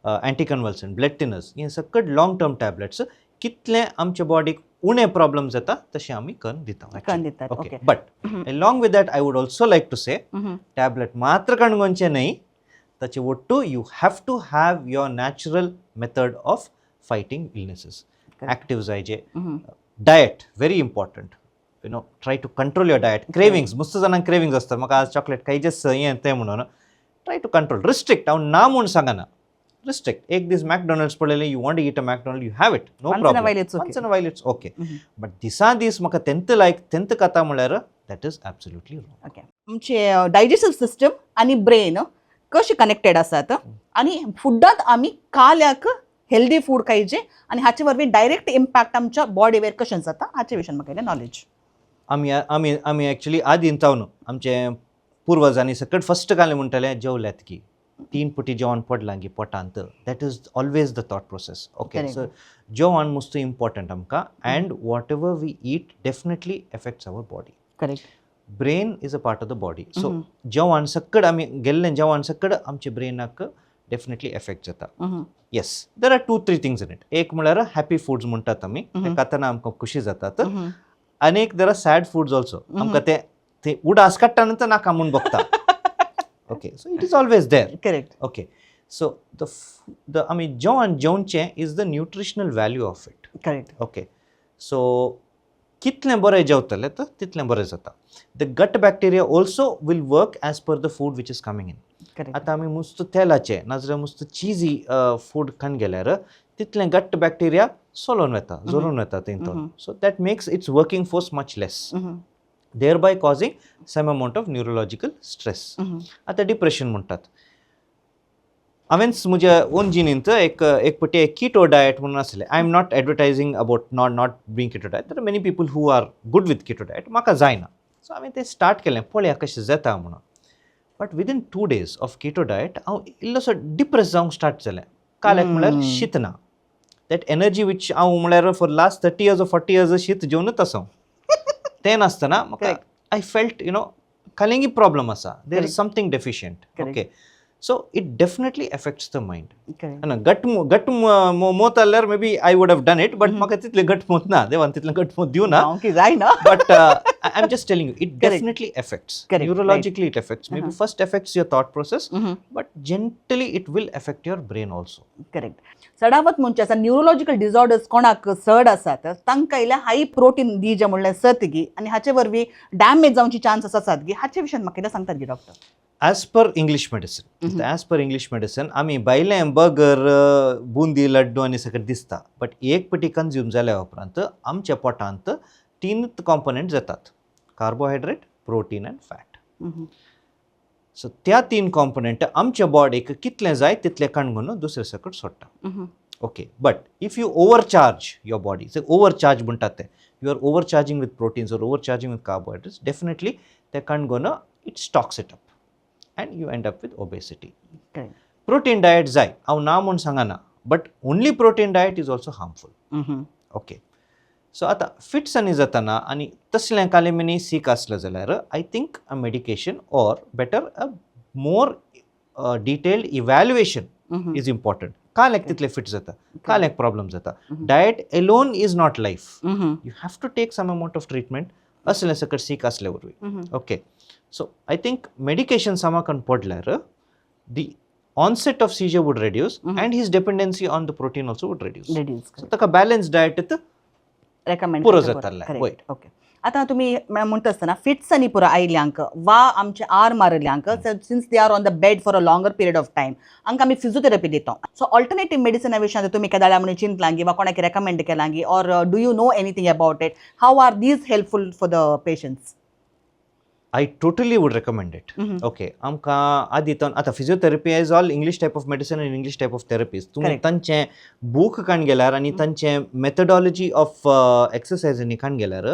अँटी कन्वल्संट, ब्लड थिनर्स, हे सगळे लॉंग टर्म टॅबलेट्स कितले आमच्या बॉडीक उणे प्रॉब्लम्स येता तशें आमी करून दिता. करून दितात. Okay, but along with that I would also like to say, tablet मात्र कणगोनचे न्हय, ताचे ಒಟ್ಟು you have to have your natural method of fighting illnesses. Active जायचे, diet very important, try to control your diet. Cravings, मस्त जाणांक क्रेविंग्स आसतात, म्हाका आज चॉकलेट खायचेच हें तें म्हणून. Try to control, restrict. हांव ना म्हूण सांगना, रिस्ट्रिक्ट. एक दीस मॅकडॉनल्ड्स पळयलें, you want eat a McDonald, you have it, no Once in a problem. While it's okay. Once in a while it's okay, but दिसा दीस म्हाका तेंत लायक तेंत खाता म्हळ्यार that is absolutely wrong. Okay, आमचे डायजेस्टीव सिस्टम आनी ब्रेन कशे कनेक्टेड आसात आनी फुडांत आमी काल्याक हेल्दी फूड खायचे आनी हाचे वरवीं डायरेक्ट इम्पॅक्ट आमच्या बॉडीवेर कशें जाता, हाचे विशयान म्हाका नॉलेज. आमी एक्चुली आदीं जावन आमचे पुर्वजांनी सकट फस्ट कालें म्हणटाले, जेवल्यात की, तीन पुटी जेवण पडलां की पोटांत. That is always the thought process. Okay. So जेवण मस्त इम्पॉर्टंट आमकां and whatever we eat definitely affects our body. Brain is a part of the body, so जेवण सकट आमी गेल्लें जेवण सकट आमच्या ब्रेनाक डेफिनेटली एफेक्ट जाता. Yes, there are two three things in it. एक म्हळ्यार हॅपी फुड्स म्हणटात आमी, ते खातना आमकां खुशी जातात, आनी एक there are sad foods also, आमकां ते ते उडास काडटा नंतर नाका म्हूण बघता. Okay, so it is always there. Okay, so the आमी जेवण जेवचें is the nutritional value of it. Okay, so कितलें बरें जेवतलें तर तितलें बरें जाता. The gut bacteria also will work as per the food which is coming in. Correct आतां आमी मुस्त तेलाचें नाजाल्यार मुस्त चिजी फूड खावन गेल्यार तितलें गट बॅक्टेरिया सोलोन वता, जोरून वता थंय. So that makes its working force much less, thereby causing some amount of neurological stress. आतां डिप्रेशन म्हणटात. हांवेंच म्हज्या ओन जिणेंत एक एक पटी एक किटो डायट म्हणून आसलें. I am not advertising about not being keto diet. There many people who are good with keto diet. म्हाका जायना. सो हांवें तें स्टार्ट केलें, पळया कशें जाता म्हणून. But within 2 days of keto diet हांव इल्लोसो डिप्रेस जावंक स्टार्ट जालें. काल्याक म्हणल्यार शीत ना, that energy which हांव म्हणल्यार for last 30 years, 40 years शीत जेवनूच आसा हांव, तें नासतना म्हाका I felt कालेंगी प्रॉब्लम आसा, there is something deficient. Okay, so it definitely affects the mind. Correct गट गट मोत जाल्यार maybe I would have done it, but म्हाका तितलें घट मोत ना, देवान तितलें घट मोत दिवना. की जाय ना. But I'm just telling you, it definitely affects. Neurologically, it affects. Maybe first affects your thought process, but gently it will affect your brain also. Correct. चडावत म्हणजे आसा न्युरोलॉजिकल डिसऑर्डर्स कोणाक चड आसात तांकां इल्लें हाय प्रोटीन दिजे म्हणलें सत गी आनी हाचे वरवीं डॅमेज जावची चान्सीस आसात गी? हाचे विशयान म्हाका कितें सांगतात गी doctor? As per English medicine, as per English medicine, आमी भायलें बर्गर, बुंदी लड्डू आनी सगळें दिसता, बट एक पटी कंज्यूम जाल्या उपरांत आमच्या पोटांत तीन कॉम्पोनंट जातात, कार्बोहायड्रेट, प्रोटीन आनी फॅट. सो त्या तीन कॉम्पोनंट आमच्या बॉडीक कितलें जाय तितलें काणगून दुसरे सकट सोडटा. Okay, but if you overcharge your body, so overcharge म्हणटात ते, you are overcharging with proteins or overcharging with carbohydrates, definitely ते काणगून it stocks it up and you end up with obesity. Correct protein diet जाय, हांव ना म्हूण सांगना, but only protein diet is also harmful. Okay, so आतां फिट्स आनी जाताना आनी तसलें कालेमिनी सीक आसलें जाल्यार I think a medication or better a more detailed evaluation is important. काल एक तितले फिट जाता, काल एक प्रॉब्लम जाता. Diet alone is not life. You have to take some amount of treatment असलें सकट सीक आसले वरवीं. Okay, so I think medication सामाकन पडल्यार the onset of seizure would reduce and his dependency on the protein also would reduce. Reduce. So ताका बॅलन्स डायट रेकमेंड पुरो जातालें, वय. ओके, आतां तुमी म्हणटा आसतना फिट्स आनी पुरो आयल्यांक वा आमचे R मारिल्ल्यांक, since they are on the bed for a longer period of time, हांकां आमी फिजियोथेरपी दिता. सो ऑल्टरनेटीव मेडिसिना विशयांत तुमी केदाळा म्हणून चिंतलांगी वा कोणाक recommend केलांगी, or do you know anything about it? How are these helpful for the patients? I totally would recommend it. Okay, आमकां आदी आतां physiotherapy is all English type of medicine आनी इंग्लीश टायप ऑफ थेरपीज. तुमी तांचें बूक काण गेल्यार आनी तांचें मेथडॉलॉजी ऑफ एक्सरसायजांनी काण गेल्यार,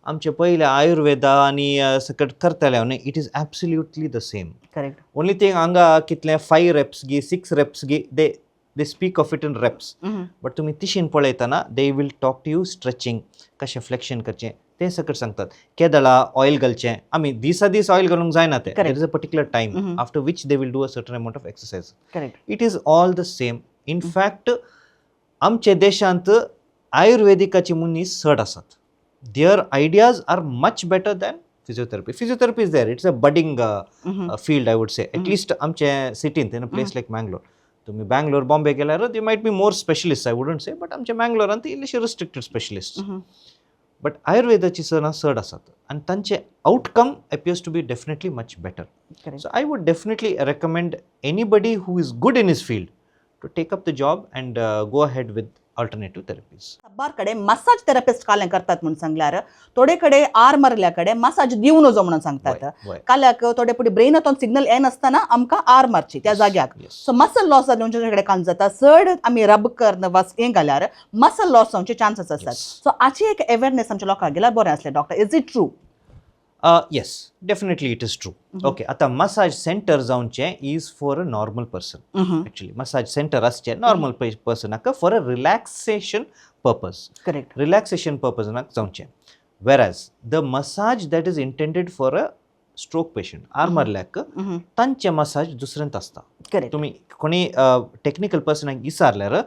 आमचे पयले आयुर्वेदा आनी सकट करताले न्ही, it is absolutely the same. Correct only thing, हांगा कितले फायव रेप्स गी, सिक्स रेप्स गी, they speak of it in reps, but तुमी तिशीन पळयतना they will talk to you stretching कशें, फ्लेक्शन करचें, तें सकट सांगतात. केदळा ऑयल घालचें, आमी दिसा दीस ऑयल घालूंक जायना तें. There is a particular time after which they will do a certain amount of exercise. Correct It is all the same. In fact, आमच्या देशांत आयुर्वेदिकाची मनीस चड आसात. Their ideas are much better than physiotherapy. Physiotherapy is there, it's a budding field, I would say, at least आमच्या सिटींत, in a place like Mangalore. तुम्ही बँगलोर, बॉम्बे गेल्यार they might be more specialist, I wouldn't say, but आमच्या मँगलोरांत इल्लेशे रिस्ट्रिक्टेड स्पेशलिस्ट. बट आयुर्वेदाची सणां चड आसात आनी तांचे outcome appears to be definitely much better. Correct So I would definitely recommend anybody who is good in his field to take up the job and go ahead with alternative therapies. साबार कडेन मसाज थेरपिस्ट कालें करतात म्हणून सांगल्यार, थोडे कडेन आर मारल्या कडेन मसाज दिवन वचो म्हणून सांगतात. वय. काल्याक थोडे पुढे ब्रेनातून सिग्नल येनासतना आमकां आर मारची त्या जाग्याक. सो मसल लॉस जाले म्हणजे कडेन कान जाता, चड आमी रब करन वास हें घाल्यार मसल लॉस जावचे चान्सीस आसात. सो हाची एक अवेरनेस आमच्या लोकांक गेल्यार बरें आसलें. Doctor, is it true? Yes, definitely it is true. Okay, आता मसाज सेंटर जावचें is for a normal person. Actually, massage center आसचें नॉर्मल पर्सनाक for a relaxation purpose. Correct relaxation पर्पजाक जावचें, whereas the massage that is intended for a stroke patient, R मारल्याक, तांचें मसाज दुसरेंत आसता. करेक्ट तुमी कोणी टेक्निकल पर्सनाक विचारल्यार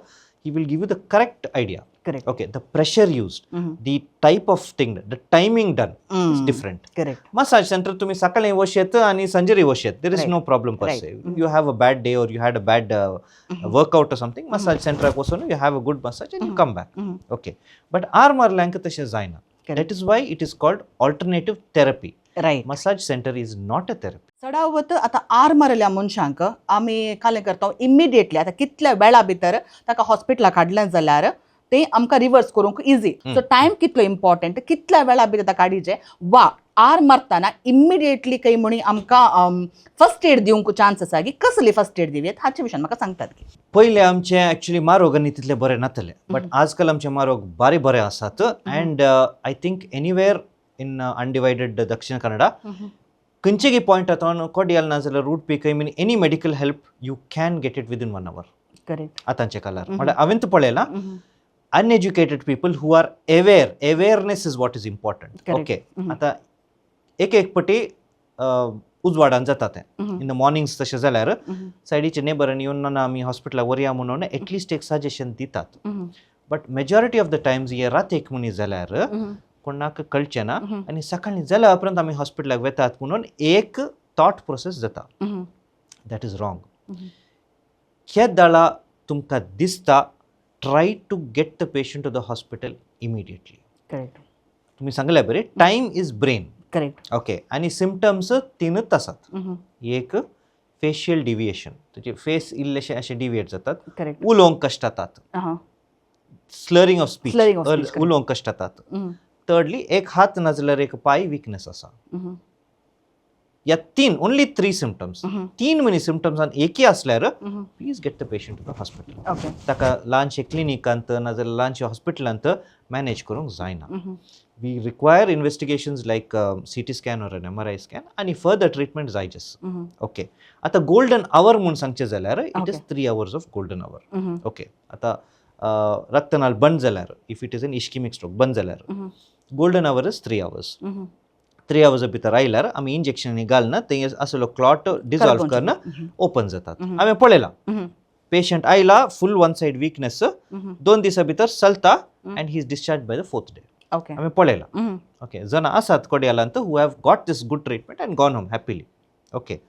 He will give you the correct idea. Correct. Okay, the pressure used, the type of thing, the timing done is different. Correct. Massage centre तुम्ही सकाळी वशेत आणि संजेरी वशेत, there is no problem per se. You have a bad day or you had a bad workout or something, massage सेंटराक वचून you have a good massage and you come back. Okay, but are मारल्यांक तशें जायना. That is why it is called alternative therapy. Right. Massage centre is not a therapy. चडावत आतां आर मारल्या मनशांक आमी कालें करता इमिडिएटली, आतां कितल्या वेळा भितर ताका हॉस्पिटलाक हाडलें जाल्यार ते आमकां रिवर्स करूंक इजी. सो टायम कितलो इम्पॉर्टंट, कितल्या वेळा भितर ताका काडीचे वा आर मारतना इमिडिएटली काही म्हणी आमकां फर्स्ट एड दिवंक चान्स आसा की कसली फर्स्ट एड दिवयेत हाचे विशयान म्हाका सांगतात की. पयले आमचे एक्चुअली मारोग आनी तितले बरे नातले, बट आजकाल आमचे मारोग बारी बरे आसात. And I think anywhere in undivided Dakshina Kannada खंयचेगी पॉयंट आतां कोडियल ना जाल्यार रूट पी खंय mean any medical help you can get it within 1 hour. Correct. आतांचे कालार म्हळ्यार हांवें तर पळयलां, uneducated people who are aware, awareness is what is important. Correct. Okay, आतां एक एक पटी उजवाडान जाता तें इन the mornings, तशें जाल्यार सायडीचे नेबरांनी येवन ना आमी हॉस्पिटलाक व्हरया म्हणून एटलिस्ट एक सजेशन दितात. But majority of the times हे रातीक मनीस जाल्यार कोणाक कळचें ना आनी सकाळीं जाल्या उपरांत आमी हॉस्पिटलाक वेतात म्हणून एक थॉट प्रोसेस जाता. That is wrong. केदाळा तुमकां दिसता, try to get the patient to the hospital immediately. Correct. तुमी सांगलें बरें, time is brain. Correct. Okay, आनी सिमटम्स तिनूच आसात. एक फेशियल डिविएशन, तुजे फेस इल्लेशे अशे डिविएट जातात. करेक्ट. उलोवंक कश्ट जातात, slurring of speech. Slurring of speech, correct. उलोवंक कश्ट जातात. थर्डली, एक हात नाजाल्यार एक पांय विकनेस आसा. ह्या तीन, ओन्ली थ्री सिमटम्स, तीन मनी सिमटम्सान एकय आसल्यार please get the patient to the hospital. Okay. ताका ल्हानशे क्लिनिकांत नाजाल्यार ल्हानशे हॉस्पिटलांत मॅनेज करूंक जायना. We require investigations like CT scan or an MRI scan आनी फर्दर ट्रिटमेंट जायचेच. ओके, आतां गोल्डन our म्हूण सांगचें जाल्यार it is 3 hours of golden hour. Okay, आतां रक्तनाल बंद जाल्यार, if it is an ischemic stroke बंद जाल्यार, golden hour is 3 hours. 3 आवर्सा भितर आयल्यार आमी इंजेक्शन घालना थंय आसलो क्लॉट डिजॉल्व करना ओपन जातात. हांवें पळयलां, पेशंट आयला, फूल वन सायड विकनेस, 2 दिसा भितर चलता and he is discharge by the fourth day. Okay. हांवें पळयलां. ओके, जाणां आसात कोडियालांत who have got this good treatment and gone home happily. Okay,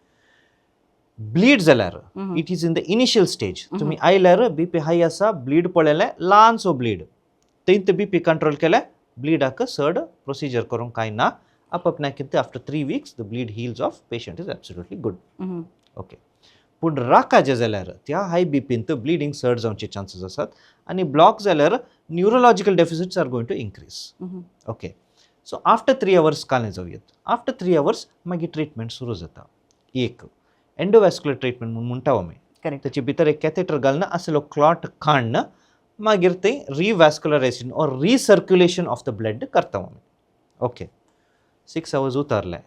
bleed जाल्यार it is in the initial stage, तुमी आयल्यार बीपी हाय आसा, ब्लीड पळयलें, ल्हानसो ब्लीड, थंय बीपी कंट्रोल केलें, ब्लिडाक चड प्रोसिजर करूंक कांय ना. आपापल्या कितें after 3 weeks the bleed heals off, patient is absolutely good. Okay, पूण राकाचें जाल्यार त्या हाय बीपींत ब्लिडींग चड जावचे चान्सीस आसात आनी ब्लॉक जाल्यार neurological deficits are going to increase. Okay, so after 3 hours कालें जावयेत. आफ्टर 3 आवर्स मागीर ट्रिटमेंट सुरू जाता. एक एंडोवॅस्क्युलर ट्रिटमेंट म्हूण म्हणटा आमी. करेक्ट. ताचे भितर एक कॅथेटर घालून आसलो क्लॉट काडून मागीर थंय revascularization or recirculation of the blood करता आमी. ओके, 6 आवर्स उतरले.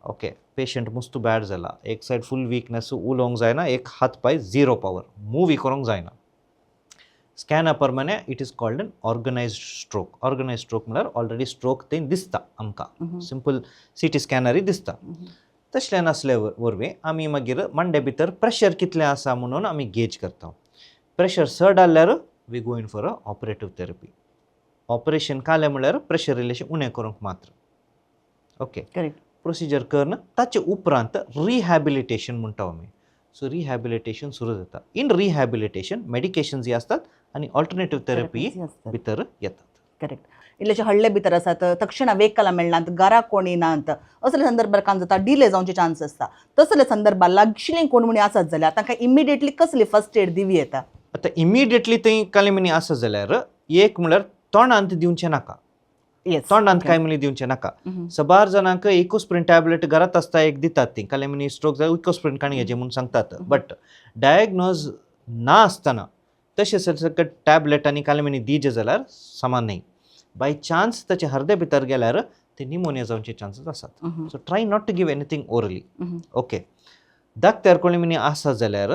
ओके, पेशंट मस्त बॅड जाला, एक सायड फूल विकनेस, उलोवंक जायना, एक हात पांय झिरो पावर, मूवय करूंक जायना. स्कॅना प्रमाणे it is called an organized stroke. Organized stroke म्हळ्यार ऑलरेडी स्ट्रोक थंय दिसता आमकां, सिंपल सीटी स्कॅनरूय दिसता. तशें नासले वरवीं आमी मागीर मांडे भितर प्रेशर कितलें आसा म्हणून आमी गेज करता. प्रेशर चड आसल्यार we go in for a operative therapy. Operation कालें म्हळ्यार प्रेशर इल्लेशें उणें करूंक मात्र. ओके. करेक्ट. प्रोसिजर करून ताचे उपरांत रिहॅबिलिटेशन म्हणटा आमी. सो रिहॅबिलिटेशन सुरू जाता. इन रिहॅबिलिटेशन मेडिकेशन जी आसतात आनी ऑल्टरनेटीव थेरपी भितर येतात. करेक्ट. इल्लेशे हळ्ळे भितर आसात, तक्षणा वेकला मेळनात, घरा कोणी नात, असले संदर्भार काम जाता, डिले जावचे चान्स आसता. तसले संदर्भार लागशिल्लीं कोण म्हणी आसत जाल्यार तांकां इमिडिएटली कसली फर्स्ट एड दिवं येता? आतां इमिडिएटली थंय कालिमिनी आसा जाल्यार एक म्हळ्यार तोंडांत दिवचें नाका. येस. तोंडांत कांय म्हणल्यार दिवचें नाका. सबार जाणांक इकोस्प्रीन टॅबलेट घरांत आसता, एक दितात ती कालिमिनी स्ट्रोक जाल्यार इकोस्प्रीन काणी घेवचें म्हूण सांगतात. बट डायग्नोज ना आसतना तशें सकट टॅबलेट आनी कालिमिनी दिजे जाल्यार समा न्हय. बाय चान्स ताचे हर्दे भितर गेल्यार ते निमोनिया जावचे चान्सीस आसात. So try not to give anything orally. Okay, धाकट्यार कोणी म्हणी आसा जाल्यार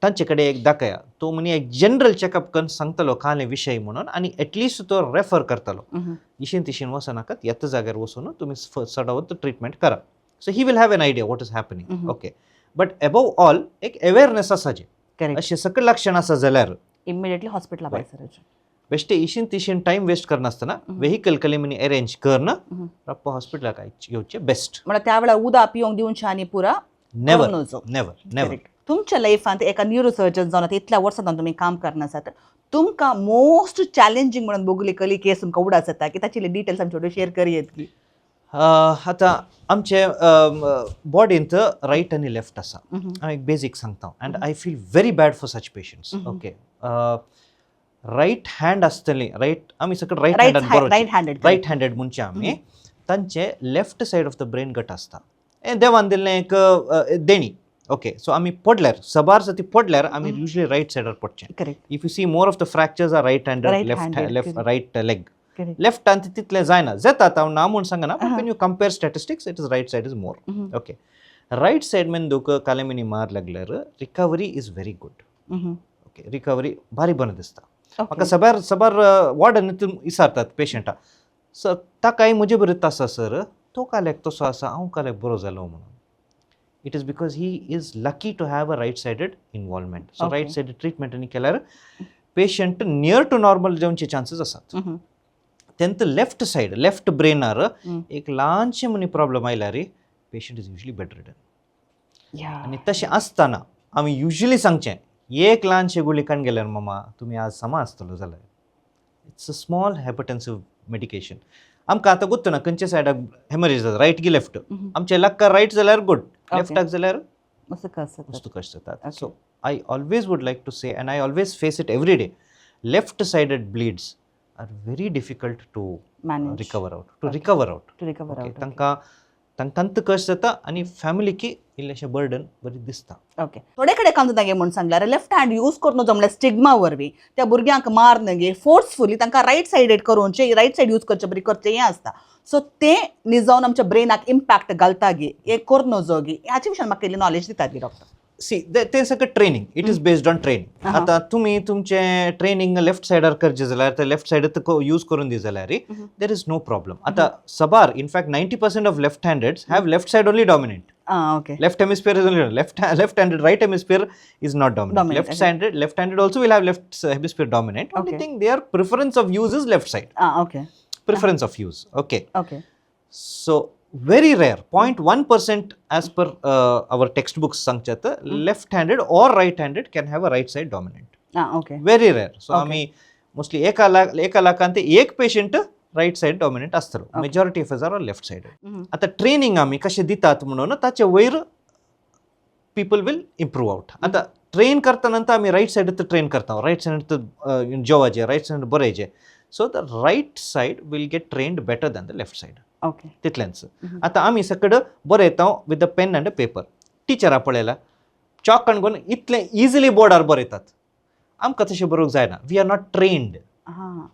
तांचे कडेन एक दाखया, तो म्हणी एक जनरल चॅकअप करून सांगतलो काले विशय म्हणून आनी एटलिस्ट तो रेफर करतलो. इशीन तिशीन वचनाकात, येता जाग्यार वचून तुमी चडावत ट्रिटमेंट करा. So he will have an idea what is happening. Okay, but above all एक अवेरनेस आसाचे. करेक्ट. अशें सगळें लक्षण आसा जाल्यार इमिडिएटली हॉस्पिटला भायर सरचें. बेश्टे इशीन तिशीन टायम वेस्ट करनासतना वेहिकल कलेमिनी अरेंज करून रप्पा हॉस्पिटलाक येवचें बेस्ट. म्हळ्यार त्या वेळार उदक पिवंक दिवचें आनी पुरा नेवर. करूंक नजो. Never, never. Correct. तुमच्या लायफांत एका न्युरोसर्जन जावन आतां इतल्या वर्सां जावन तुमी काम करना आसात, तुमकां मोस्ट चॅलेंजींग म्हणून बगुली कली केस तुमकां उडास जाता की ताची डिटेल्स आमचे कडेन शेअर करयेत की? आतां आमचे बॉडींत रायट आनी लेफ्ट आसा. हांव एक बेजीक सांगता and I feel very bad for such patients, okay? Right hand आसतली, रायट, आमी सगळे रायट रायट हँडान. Right handed. रायट हँडेड म्हणचे आमी तांचे left side of the brain घट आसता. हें देवान दिल्लें एक देणी, ओके? सो आमी पडल्यार, सबार सर्ती पडल्यार आमी युजली रायट सायडार पडचें. If you see, more of the fractures are right handed. Right left handed, left correct. Right leg. लेफ्टान तितलें जायना, जातात, हांव ना म्हूण सांगना, but when you compare statistics, it is right side is more, okay? Right side मेंदूक कालेमिनी मार लागल्यार recovery is very good, okay? Recovery भारी बरें दिसता म्हाका. सबार सबार वॉर्डन विचारतात पेशंटा, सर, ताकाय म्हजे बरें आसा सर, तो काल्याक तसो आसा, हांव काल्याक बरो जालो म्हणून. It is because he is lucky to have a right sided involvement. So right sided treatment आनी केल्यार पेशंट नियर टू नॉर्मल जावचे चान्सीस आसात. तेंत लेफ्ट सायड, लेफ्ट ब्रेनार एक ल्हानशें म्हणी प्रॉब्लम आयल्यार patient is usually bed ridden. आनी तशें आसतना आमी युजली सांगचें, एक ल्हानशें गुळी काण गेल्यार मामा तुमी आज समा आसतलो जाल्यार. It's a small hypotensive medication. आमकां आतां गोत्तू ना खंयच्या सायडाक हेमरेज जाता, रायट की लेफ्ट. आमचे लक्कार रायट जाल्यार गुड, लेफ्टाक जाल्यार असं कसं वस्तू कश्ट जातात. So I always would like to say, and I always face it every day, left sided bleeds are very difficult to manage, recover out, to recover out. To recover out. तांकां तांकां कश्ट जाता आनी फॅमिलीकी इल्लेशें बर्डन बरी दिसता. ओके, थोडे कडेन काम जाता म्हणून सांगल्यार लेफ्ट हँड यूज करून जमल्यार स्टिग्मा वरवीं त्या भुरग्यांक मार गे फोर्सफुली तांकां रायट सायडेड करोवचें, रायट सायड यूज करचे बरी करचें हें आसता. सो तें निजावन आमच्या ब्रेनाक इम्पॅक्ट घालता गे, हें करून नजो गे, हाचे विशयान म्हाका इल्ली नॉलेज दितात गे डॉक्टर? सी, तें सगळें training, it is based on training. आतां तुमी तुमचें ट्रेनींग लेफ्ट सायडार करचें जाल्यार, ते लेफ्ट सायड यूज करून दी जाल्यार there is no problem. आतां सबार, in fact 90% of left handeds have left side only dominant. आं okay Left hemisphere is only left handed, right hemisphere is not dominant. Dominant, left handed, left handed also will have left hemisphere dominant. Only thing, their preference of use is left side. आं okay Preference of use, okay? Okay So very rare, 0.1% as per our textbooks सांगच्यात, left handed or right handed can have a right side dominant. आं okay very rare. So आमी मोस्टली एका लाख, एका लाखांत एक पेशंट रायट सायड डॉमिनंट आसतलो. Majority of are left sided. आतां ट्रेनिंग आमी कशें दितात म्हणून ताचे वयर पीपल will improve out. आतां ट्रेन करता नंतर आमी रायट सायड ट्रेन करता, रायट सायड जेवाचें, रायट सायड बरयचें, so the right side will get trained better than the left side. तितलेंच. आतां आमी सकड बरयता with the pen and paper. टिचरा पळयला, चॉक काडून इतलें इजिली बोर्डार बरयतात. आमकां तशें बरोवंक जायना, we are not trained.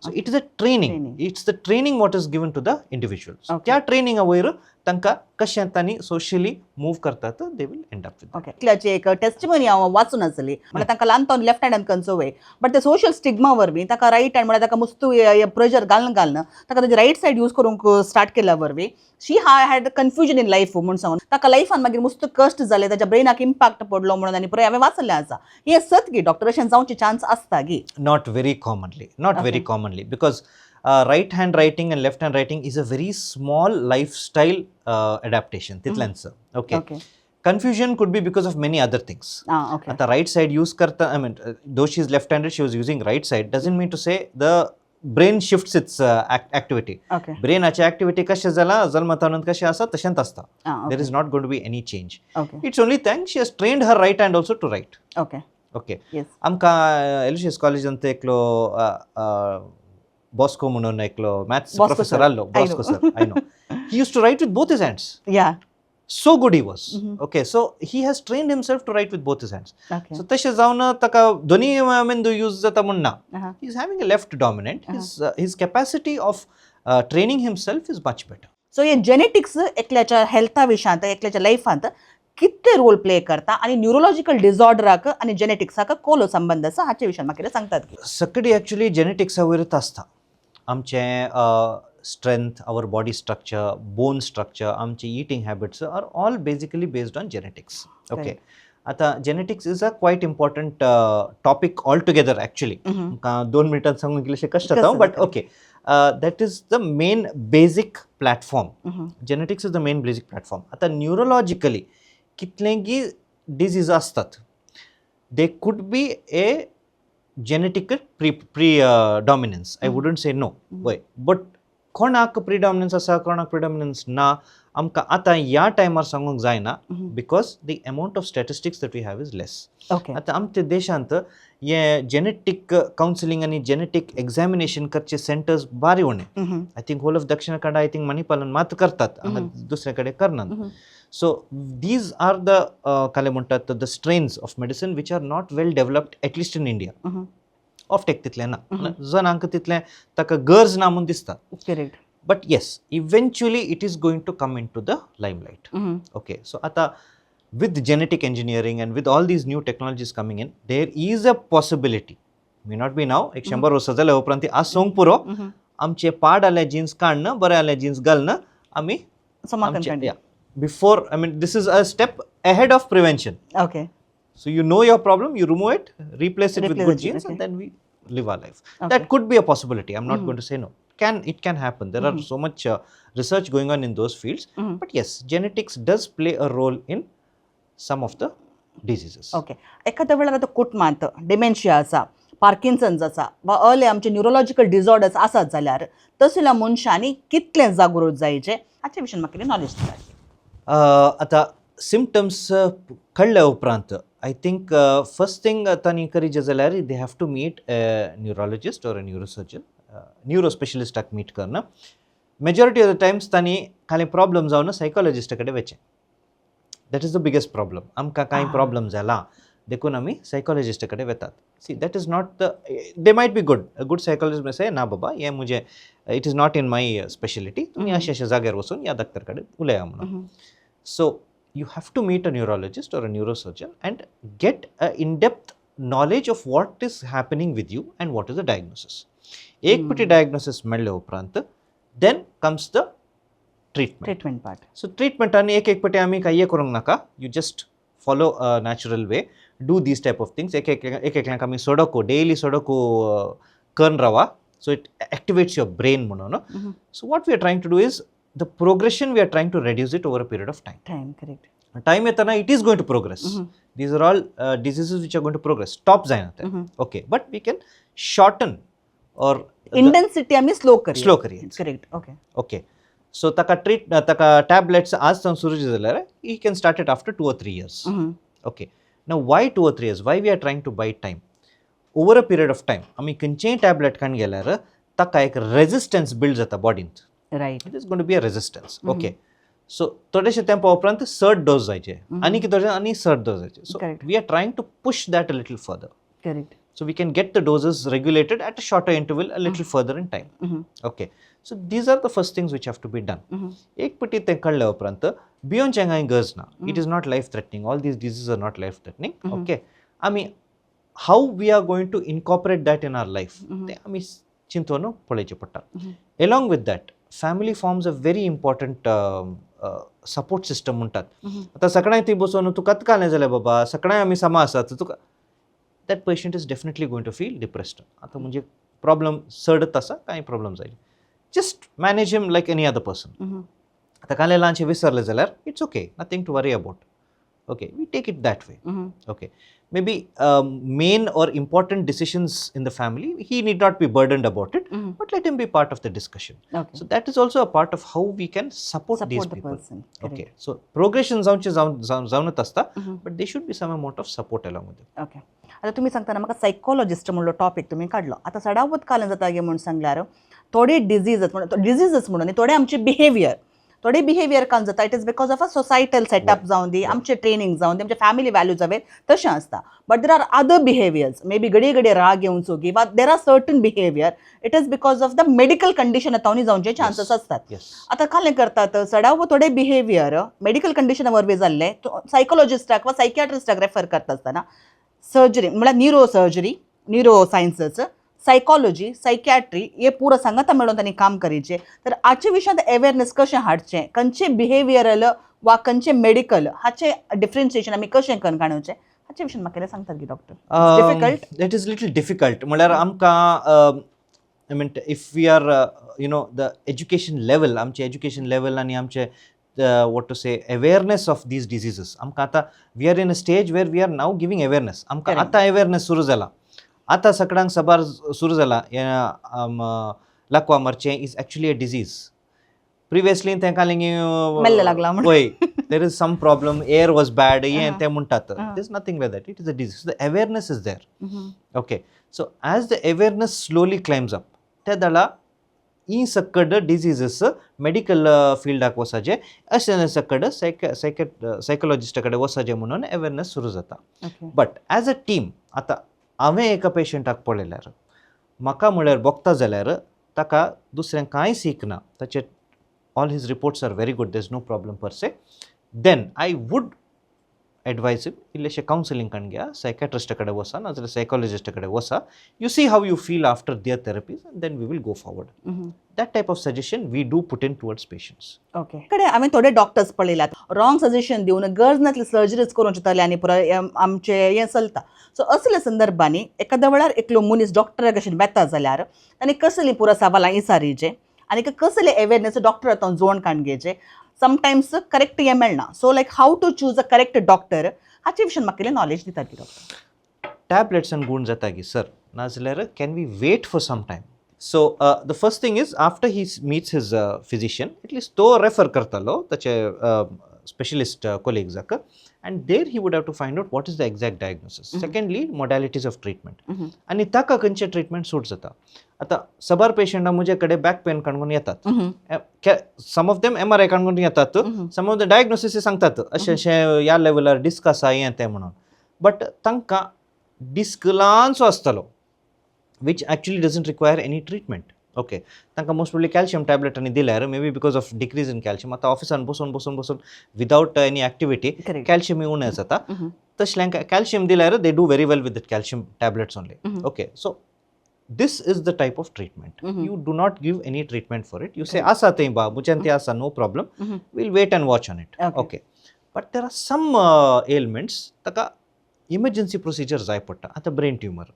So it is a training. Training. It's the training what is given to the individuals. त्या ट्रेनिंगा वयर तांकां कशें तांणी सोशली मूव करतात, they will end up with. Okay, एकल्याची एक टेस्टिमनी हांव वाचून आसली. म्हणल्यार तांकां ल्हानपण लेफ्ट हँडान कंचो वय, बट ते सोशल स्टिग्मा वरवीं ताका रायट हँड, म्हणल्यार ताका मुस्तू प्रेशर घालून घालून ताका ताजी रायट सायड यूज करूंक स्टार्ट केल्या वरवीं she had confusion in life म्हूण सांगून ताका लायफान मागीर मुस्त कश्ट जाले, ताच्या ब्रेनाक इम्पॅक्ट पडलो म्हणून. आनी पुराय हांवें वाचलें आसा. हें सत गी डॉक्टर, अशें जावचे चान्स आसता गी? Not very commonly, not very commonly, because right hand writing and left hand writing is a very small lifestyle adaptation, तितलेंच, okay? Okay Confusion could be because of many other things. आं okay आता राईट साइड यूज करता, I mean, though she is left handed, she was using right side, doesn't mean to say the brain shifts its activity. ब्रेनाची activity कशें जालां, जल्मतानून कशें आसा तशेंच आसता. आं There is not going to be any change. It's only thing, she has trained her right hand also to write. Okay? Yes. आमकां एलुशियस कॉलेजांत एकलो बॉस्को म्हणून एकलो maths Bosco professor sir. आहलो. I Bosco know. Sir, I know. He used to write with both his hands. So good he was, okay? So he has trained himself to write with both his hands. So तशें जावन ताका दोनी मेंदू यूज जाता म्हूण ना. He is having a left dominant. His capacity of training himself is much better. So हे जेनेटिक्स एकल्याच्या हेल्था विशयांत, एकल्याच्या लायफांत कितें रोल प्ले करता आनी न्युरोलॉजिकल डिसऑर्डराक आनी जेनेटिक्साक कोलो संबंद आसा, हाचे विशयान म्हाका कितें सांगतात की? सगळी ॲक्च्युली जेनेटिक्सा वयरच आसता. आमचें strength, our body structure, bone structure, आमचे eating habits are all basically based on genetics, okay? आतां genetics is a quite important topic altogether actually. तुमकां 2 मिनटान सांगून कितलेशे कश्ट जाता, कश्ट बट जाता. Okay, that is the main basic platform. Genetics is the main basic platform. आतां न्युरोलॉजिकली कितलेगी डिजीज आसतात, they could be a genetic predominance. I wouldn't say no. वय, बट कोणाक प्रिडॉमिनन्स आसा, कोणाक प्रिडॉमिनन्स ना, आमकां आतां ह्या टायमार सांगूंक जायना, because the amount of statistics that we have is less. आतां आमच्या देशांत हे जेनेटीक कावन्सिलींग आनी जेनेटीक एग्जामिनेशन करचे सेंटर्स बारी उणे. I think whole of Dakshina Kannada, I think मणिपालान मात करतात, हांगा दुसरे कडेन करनात. सो these are the, काले म्हणटात, the strains of medicine which are not well developed, at least in India. Offtake तितलें ना, जणांक तितलें ताका गरज ना म्हूण दिसता. But yes, eventually it is going to come into the limelight. Okay, so आता with genetic engineering and with all these new technologies coming in, there is a possibility, may not be now, एक 100 वर्सां जाल्या उपरांत ती आसूंक पुरो, आमचे पाड आले जिन्स काडन बरे आले जिन्स घालून आमी सोमाकन. Before, I mean, this is a step ahead of prevention. So you know your problem, you remove it, replace it with Replace good it, genes, and then we live our life. That could be a possibility. I'm not going to say no. Can it can happen. There are so much research going on in those fields. But yes, genetics does play a role in some of the diseases. Okay, एखाद्या वेळार आतां कुटुंबांत डिमेन्शिया आसा, पार्किन्सन्स आसा वा अर्ले आमचे न्युरोलॉजिकल डिसऑर्डर्स आसात जाल्यार तसल्या मनशांनी कितलें जागृत जायचें, हाचे विशीं म्हाका कितें नॉलेज दिता? आतां सिमटम्स कळ्ळ्या उपरांत I think first thing तांणी करीचे जाल्यार they have to meet a neurologist or a neurosurgeon, neuro स्पेशलिस्टाक meet करणं. मेजॉरिटी ऑफ the times तांणी कांय प्रॉब्लम जावन सायकोलॉजिस्टा कडेन वचचें. That is the biggest problem. आमकां कांय प्रॉब्लम जाला देखून आमी सायकोलॉजिस्टा कडेन वतात. See, that is not the, they might be good, good psychologist may say, ना बाबा, हें म्हजें, it is not in my speciality, तुमी अशे अशे जाग्यार वचून ह्या डॉक्टर कडेन उलया म्हणून. So you have to meet a neurologist or a neurosurgeon and get a in-depth knowledge of what is happening with you and what is the diagnosis. एक पटी डायग्नोसिस मेळ्ळे उपरांत then comes the treatment. Treatment part. So ट्रिटमेंटान एक एक पटी आमी कांय करूंक नाका, you just follow a natural way, do these type of things. एक एक एक एकल्यांक आमी सोडोको, डेली सोडोको करून रावा, so it activates your brain म्हणून. So what we are trying to do is the progression, we are trying to reduce it over a period of time. Time, correct. Time येताना it is going to progress. These are all diseases which are going to progress, stop जायना ते, okay, but we can shorten or intensity आमी स्लो करूया. स्लो करूया. करेक्ट ओके ओके, सो ताका ट्रीट, ताका टॅबलेट्स आज सावन सुरू जाल्यार he can start it after 2 or 3 years. Okay, now why 2 or 3 years? Why we are trying to buy time? Over a period of time आमी खंयचेय टॅबलेट काडून गेल्यार ताका एक रेजिस्टन्स बिल्ड जाता बॉडींत. It is going to be a resistance. Okay, so थोडेशे तेंपा उपरांत चड डोस जायचे, आनी कितें, आनी चड डोस जायचे. So we are trying to push that a little further, so we can get the doses regulated at a shorter interval, a little further in time. Okay, so these are the first things which have to be done. एक पटी तें कळ्ळ्या उपरांत भियोनचें कांय गरज ना. It is not life threatening. All these diseases are not life threatening. Okay, आमी how we are going to incorporate that in our life, तें आमी चिंतून पळोवचें पडटा. Along with that, family forms a very important support system म्हणटात. आतां सगळ्यांक थंय बसून तुका कालें जालें बाबा, सगळ्यांक आमी समा आसात तुका, that patient is definitely going to feel depressed. आतां म्हणजे प्रॉब्लम चडत आसा, कांय प्रॉब्लम जायना. Just manage him like any other person. आतां कालें ल्हानशें विसरलें जाल्यार it's okay, nothing to worry about. Okay, we take it that way. Okay, maybe main or important decisions in the family, he need not be burdened about it, but let him be part of the discussion. So that is also a part of how we can support these support the people. Person. Okay, so progression जावचें जावन जावन जावनच आसता, but there should be some amount of support along with it. Okay, आतां तुमी सांगतना म्हाका सायकोलॉजिस्ट म्हणलो टॉपीक तुमी काडलो. आतां सडावत कालें जाता गे म्हूण सांगल्यार थोडे डिजीजस म्हणून, डिजीजस म्हणून न्ही, थोडे आमचे बिहेवियर, थोडे बिहेवियर काल जाता, it is because of a societal setup जावन दी, आमचे ट्रेनिंग जावन दी, आमचे फॅमिली व्हॅल्यूज जावे तशें आसता. But there are other behaviours, maybe घडये घडये राग येवचो की वा there are certain behaviour, it is because of the medical condition येता जावचे चान्सीस असतात. आतां कालें करतात सडाव थोडे बिहेवियर मेडिकल कंडिशना वरवीं जाल्ले सायकोलॉजिस्टाक वा सायकियाट्रिस्टाक रेफर करता आसतना सर्जरी म्हळ्यार neuro surgery, neuro sciences, psychology, psychiatry हे पुरो सांगाता मेळून तांणी काम करीचे. तर हाचे विशयांत अवेरनेस कशें हाडचें, खंयचे बिहेवियरल वा खंयचें मेडिकल हाचें डिफरन्शिएशन आमी कशें करून काडुचें हाचे विशीं म्हाका कितें सांगतात की doctor? Difficult. That is little difficult. म्हळ्यार आमकां, I mean, if we are the education level, आमचे एज्युकेशन लेवल आनी आमचे, what to say, awareness of these diseases, आमकां आतां we are in a stage where we are now giving awareness. आमकां आतां अवेरनेस सुरू जाला. आतां सगळ्यांक साबार सुरू जाला, लकवा मरचें is actually a disease. Previously तेंकां मेल्लें लागलां म्हूण. वय, there is some problem, air was bad, हें तें म्हणटात. There is nothing like that, it is a disease. The awareness is there. Okay, so as the awareness slowly climbs up, त्या दळा ही सक्कड डिजीजस मेडिकल फिल्डाक वचाचे, अशें सक्कड सायकोलॉजिस्टा कडेन वचाचे म्हणून अवेरनेस सुरू जाता. बट एज अ टीम, आतां हांवें एका पेशंटाक पळयल्यार म्हाका म्हळ्यार भोगता जाल्यार ताका दुसरें कांय सीक ना, ताचे all his reports are very good, there is no problem per se, then I would advise him, इल्लेशें counselling करून घ्या, सायकॅट्रिस्टा कडेन वचा नाजाल्यार सायकोलॉजिस्टा कडेन वचा. You see how you feel after their therapies and then we will go forward. That type of suggestion we do put in towards patients. Okay, कडेन हांवें थोडे डॉक्टर्स पळयल्यात, रॉंग सजेशन दिवन गरज नासली सर्जरीज करूंक चिंतले आनी पुराय आमचें हें चलता. सो असल्या संदर्भांनी एखाद्या वेळार एकलो मनीस डॉक्टरा कशेन वेता जाल्यार ताणें कसली पुरो सवालां विचारीचे आनी कसले अवेरनेस डॉक्टर आतां जोड काडून घेवचे? समटायम्स करेक्ट हें मेळना, so like how to choose a correct doctor, हाचे विशीं म्हाका इल्लें नॉलेज दितात की डॉक्टर? टॅबलेट्सान गूण जाता की सर, नाजाल्यार can we wait for some time? So the first thing is, after he meets his physician, at least तो रेफर करतालो ताचे specialist कोलिग्साक, and there he would have to find out what is the exact diagnosis. Secondly, modalities of treatment आनी ताका खंयचें ट्रिटमेंट सूट जाता. आतां साबार पेशंटां म्हजे कडेन बॅक पेन काडून येतात. सम ऑफ देम एमआरआय काडून येतात, सम ऑफ the diagnosis सांगतात, अशें अशें ह्या लेवलार डिस्क आसा, हें तें म्हणून. बट तांकां डिस्क ल्हानसो आसतलो, which actually doesn't require any treatment, okay? तांकां मोस्ट प्रोबब्ली कॅल्शियम टॅबलेट आनी दिल्यार, maybe because of decrease in calcium, आतां ऑफिसान बसून बसून बसून विदावट एनी एक्टिविटी कॅल्शियम उणें जाता, तशें कॅल्शियम दिल्यार they do very well with that calcium tablets only. Okay, so this is the type of treatment. You do not give any treatment for it. You say, आसा थंय बा, म्हज्यान तें आसा, no problem, we'll wait and watch on it. Okay, but there are some ailments ताका इमर्जन्सी प्रोसिजर जाय पडटा. आतां ब्रेन ट्युमर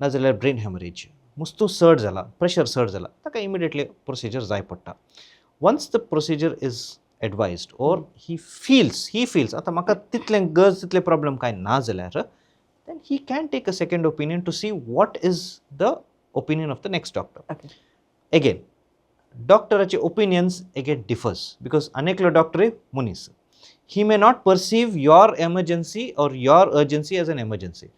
नाजाल्यार ब्रेन हॅमरेज मुस्तो चड जाला, प्रेशर चड जाला, ताका इमिडिएटली प्रोसिजर जाय पडटा. Once the procedure is advised or he feels आतां म्हाका तितलें गरज, तितलें प्रॉब्लम कांय ना जाल्यार, then he can take a second opinion to see what is the opinion of the next doctor. Again, डॉक्टराचे opinions again differs because अनेकलो डॉक्टरय मनीस. He may not perceive your emergency or your urgency as an emergency.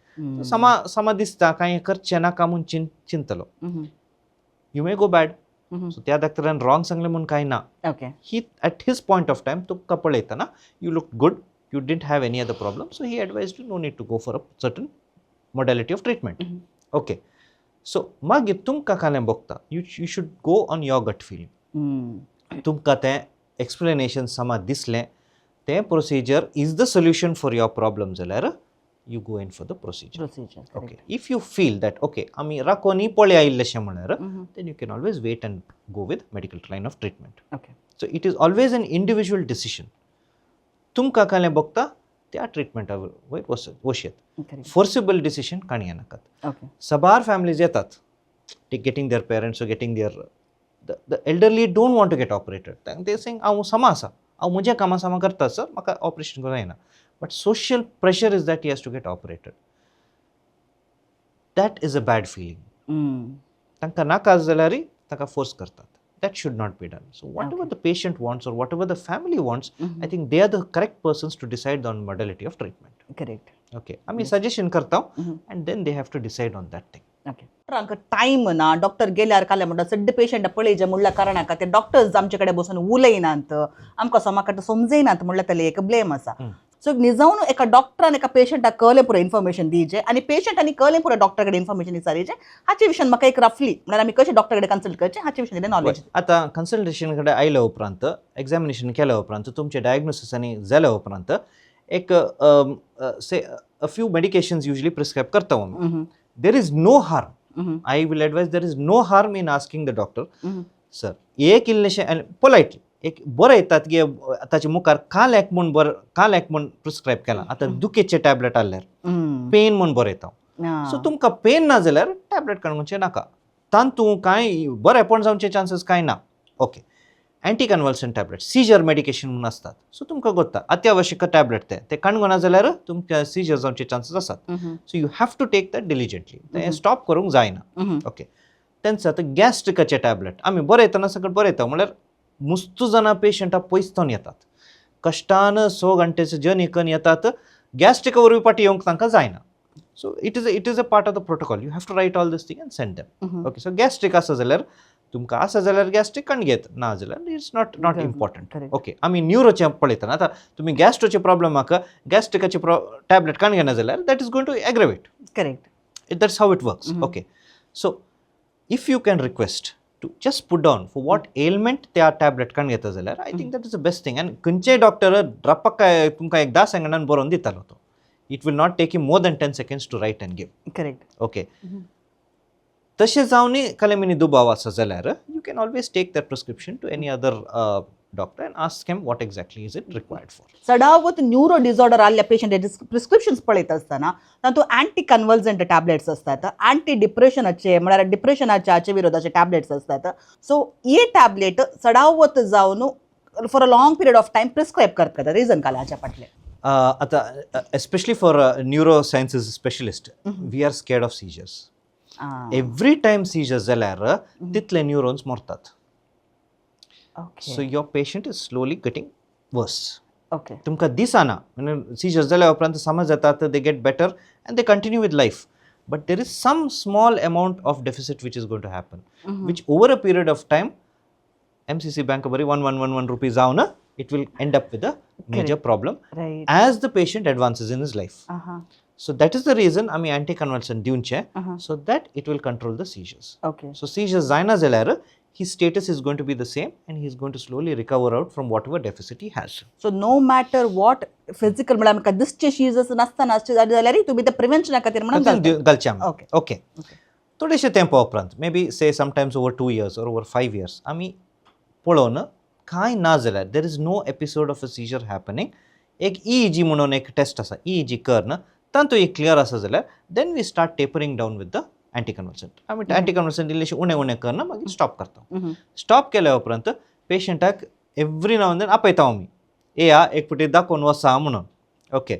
समा समा दिसता कांय करचें नाका म्हूण चिंतलो. You may go bad. So त्या डॉक्टरान रॉंग सांगलें म्हूण कांय ना. He, at his point of time, तुमकां पळयतना you look good, you didn't have any other problem, so he advised you no need to go for a certain modality of treatment. Okay, so मागीर तुमकां कालें भोगता, you should go on your gut feeling. तुमकां तें एक्सप्लेनेशन समा दिसलें, तें procedure is the solution for your problem जाल्यार, you go in for the procedure. Procedure. Okay, if you feel that okay, आमी राकोनी पळया इल्लेशें म्हळ्यार, then you can always wait and go with medical line of treatment. So it is always an individual decision. तुमकां कालें भोगता त्या ट्रिटमेंटा वयर वशयत. फोर्सिबल डिसिशन काणी नाकात. सबार फॅमिलीज येतात, getting their parents, getting their the elderly don't want to get operated. ते सेंग, हांव समा आसा, हांव म्हज्या कामां समा करता सर, म्हाका ऑपरेशन करूंक जायना. But social pressure is that he has to get operated. That is a bad feeling. तांकां नाका जाल्यारय ताका फोर्स करतात. That should not be done. So whatever the patient wants or whatever the family wants, I think they are the correct persons to decide on modality of treatment. Correct okay, आमी सजेशन करता and then they have to decide on that thing. Okay, डॉक्टरांक टायम ना. डॉक्टर गेल्यार काल्यार म्हणटा, सड्डे पेशंट पळयजे म्हणल्या कारणाक ते डॉक्टर्स आमचे कडेन बसून उलयनात, आमकां सोमाकडेन समजयनात म्हणल्यार तेले एक ब्लेम आसा. सो निजावन एका डॉक्टरान एका पेशंटाक कळलें पुरो इन्फॉर्मेशन दिवचें आनी पेशंटांनी कळलें पुरो डॉक्टर कडेन इन्फॉर्मेशन विचारीचें, हाचे विशीं म्हाका एक रफली, म्हळ्यार आमी कशें डॉक्टर कडेन कन्सल्ट करचें हाचे विशीं नॉलेज. आतां कन्सल्टेशन कडेन आयल्या उपरांत, एग्जामिनेशन केल्या उपरांत, तुमचें डायग्नोसीस आनी जाल्या उपरांत, एक say a few medications usually prescribe करता आमी. There is no harm, I will advise, there is no harm in asking the doctor, sir, एक इल्लेशें पोलायटली एक बरयतात गे ताचे मुखार कालेक म्हूण बर कालेक म्हूण प्रिस्क्रायब केलां. आतां दुखेचे टॅबलेट आहल्यार पेन म्हूण बरयता. सो तुमकां पेन ना जाल्यार टॅबलेट काडूंक नाका, तातूंत कांय बरेपण जावचे चान्सीस कांय ना. Okay, anti convulsant tablet, seizure medication म्हणून आसतात. सो तुमकां गोत्ता अत्यावश्यक टॅबलेट ते ते काणगोना जाल्यार तुमकां सिजर जावचे चान्सीस आसात. So you have to take that diligently. तें स्टॉप करूंक जायना. ओके, तेंच आतां गॅस्ट्रिकाचे टॅबलेट आमी बरयतना सगळें बरयता, म्हणल्यार मुस्तू जाणां पेशंटां पयसतोन येतात, कश्टान स घंटेचे जर्नी करून येतात, गॅस्ट्रिका वरवीं फाटी येवंक तांकां जायना. So it is a part of the protocol. You have to write all this thing and send them. Okay, so gastric आसा जाल्यार तुमकां आसा जाल्यार गॅस्ट्रीक कण घेत, ना जाल्यार it's not important. Okay, आमी न्युरोचें पळयतना आतां तुमी गॅस्ट्रोचे प्रॉब्लम म्हाका गॅस्ट्रिकाचे प्रो टॅबलेट काण घेना जाल्यार that is going to aggravate. That's how it works. Okay, so if you can request to just put down for what ailment त्या टॅबलेट काण घेता जाल्यार I think that is the best thing. आनी खंयचेय डॉक्टर रप्पक तुमकां एक धा सेकंडान बरोवन दितालो तो. It will not take you more than 10 seconds to write and give. Okay, तशें जावनूय कलेमिनी दुबाव आसा जाल्यार you can always take that prescription to any other doctor and ask him what exactly is it required for. चडावत न्यूरो डिसऑर्डर आल्ल्या पेशंट प्रिस्क्रिप्शन्स पळयत आसतना तातूंत अँटी कन्वल्जंट टॅबलेट्स असतात, अँटी डिप्रेशनाचे म्हळ्यार डिप्रेशनाचे हाचे विरोधाचे टॅबलेट्स असतात. सो हे टॅबलेट चडावत जावन for a long period of time prescribe करतात, रिजन काय हाच्या फाटलें? आतां especially for neuro sciences specialist, we are scared of seizures. Every time seizures जाल्यार तितले न्युरोन्स मरतात. So your patient is slowly getting worse. तुमकां दिसना, म्हणजे सिजर्स जाल्या उपरांत समज जातात, they get better and they continue with life, but there is some small amount of deficit which is going to happen, which over a period of time MCC bank बरी 1111 rupees जावन it will end up with a major problem as the patient advances in his life. So that is the reason आमी अँटी कन्वल्संट दिवचे, so that it will control the seizures. So seizures जायना जाल्यार his status is going to be the same and he is going to slowly recover out from whatever deficit he has. So no matter what physical म्हळ्यार आमकां दिसचे सीजर्स नासतना आसचे जाल्यार तुमी ते प्रिव्हेन्शना खातीर म्हणून घालतात. घालचे आमी. ओके. थोडेशे तेंपा उपरांत, maybe say sometimes over 2 years or over 5 years, आमी पळोवन कांय ना जाल्यार, there is no episode of a seizure happening, एक ईईजी म्हणून एक टेस्ट आसा, ईईजी करन तातूंत एक क्लियर आसा जाल्यार then we start tapering down with the anticonvulsant. आमी अँटीकन्वल्संट इल्लेशे उणें उणें करन मागीर स्टॉप करता. स्टॉप केल्या उपरांत पेशंटाक एवरी नाव then आपयता आमी, येया एक फावटी दाखोवन वचा म्हणून. ओके,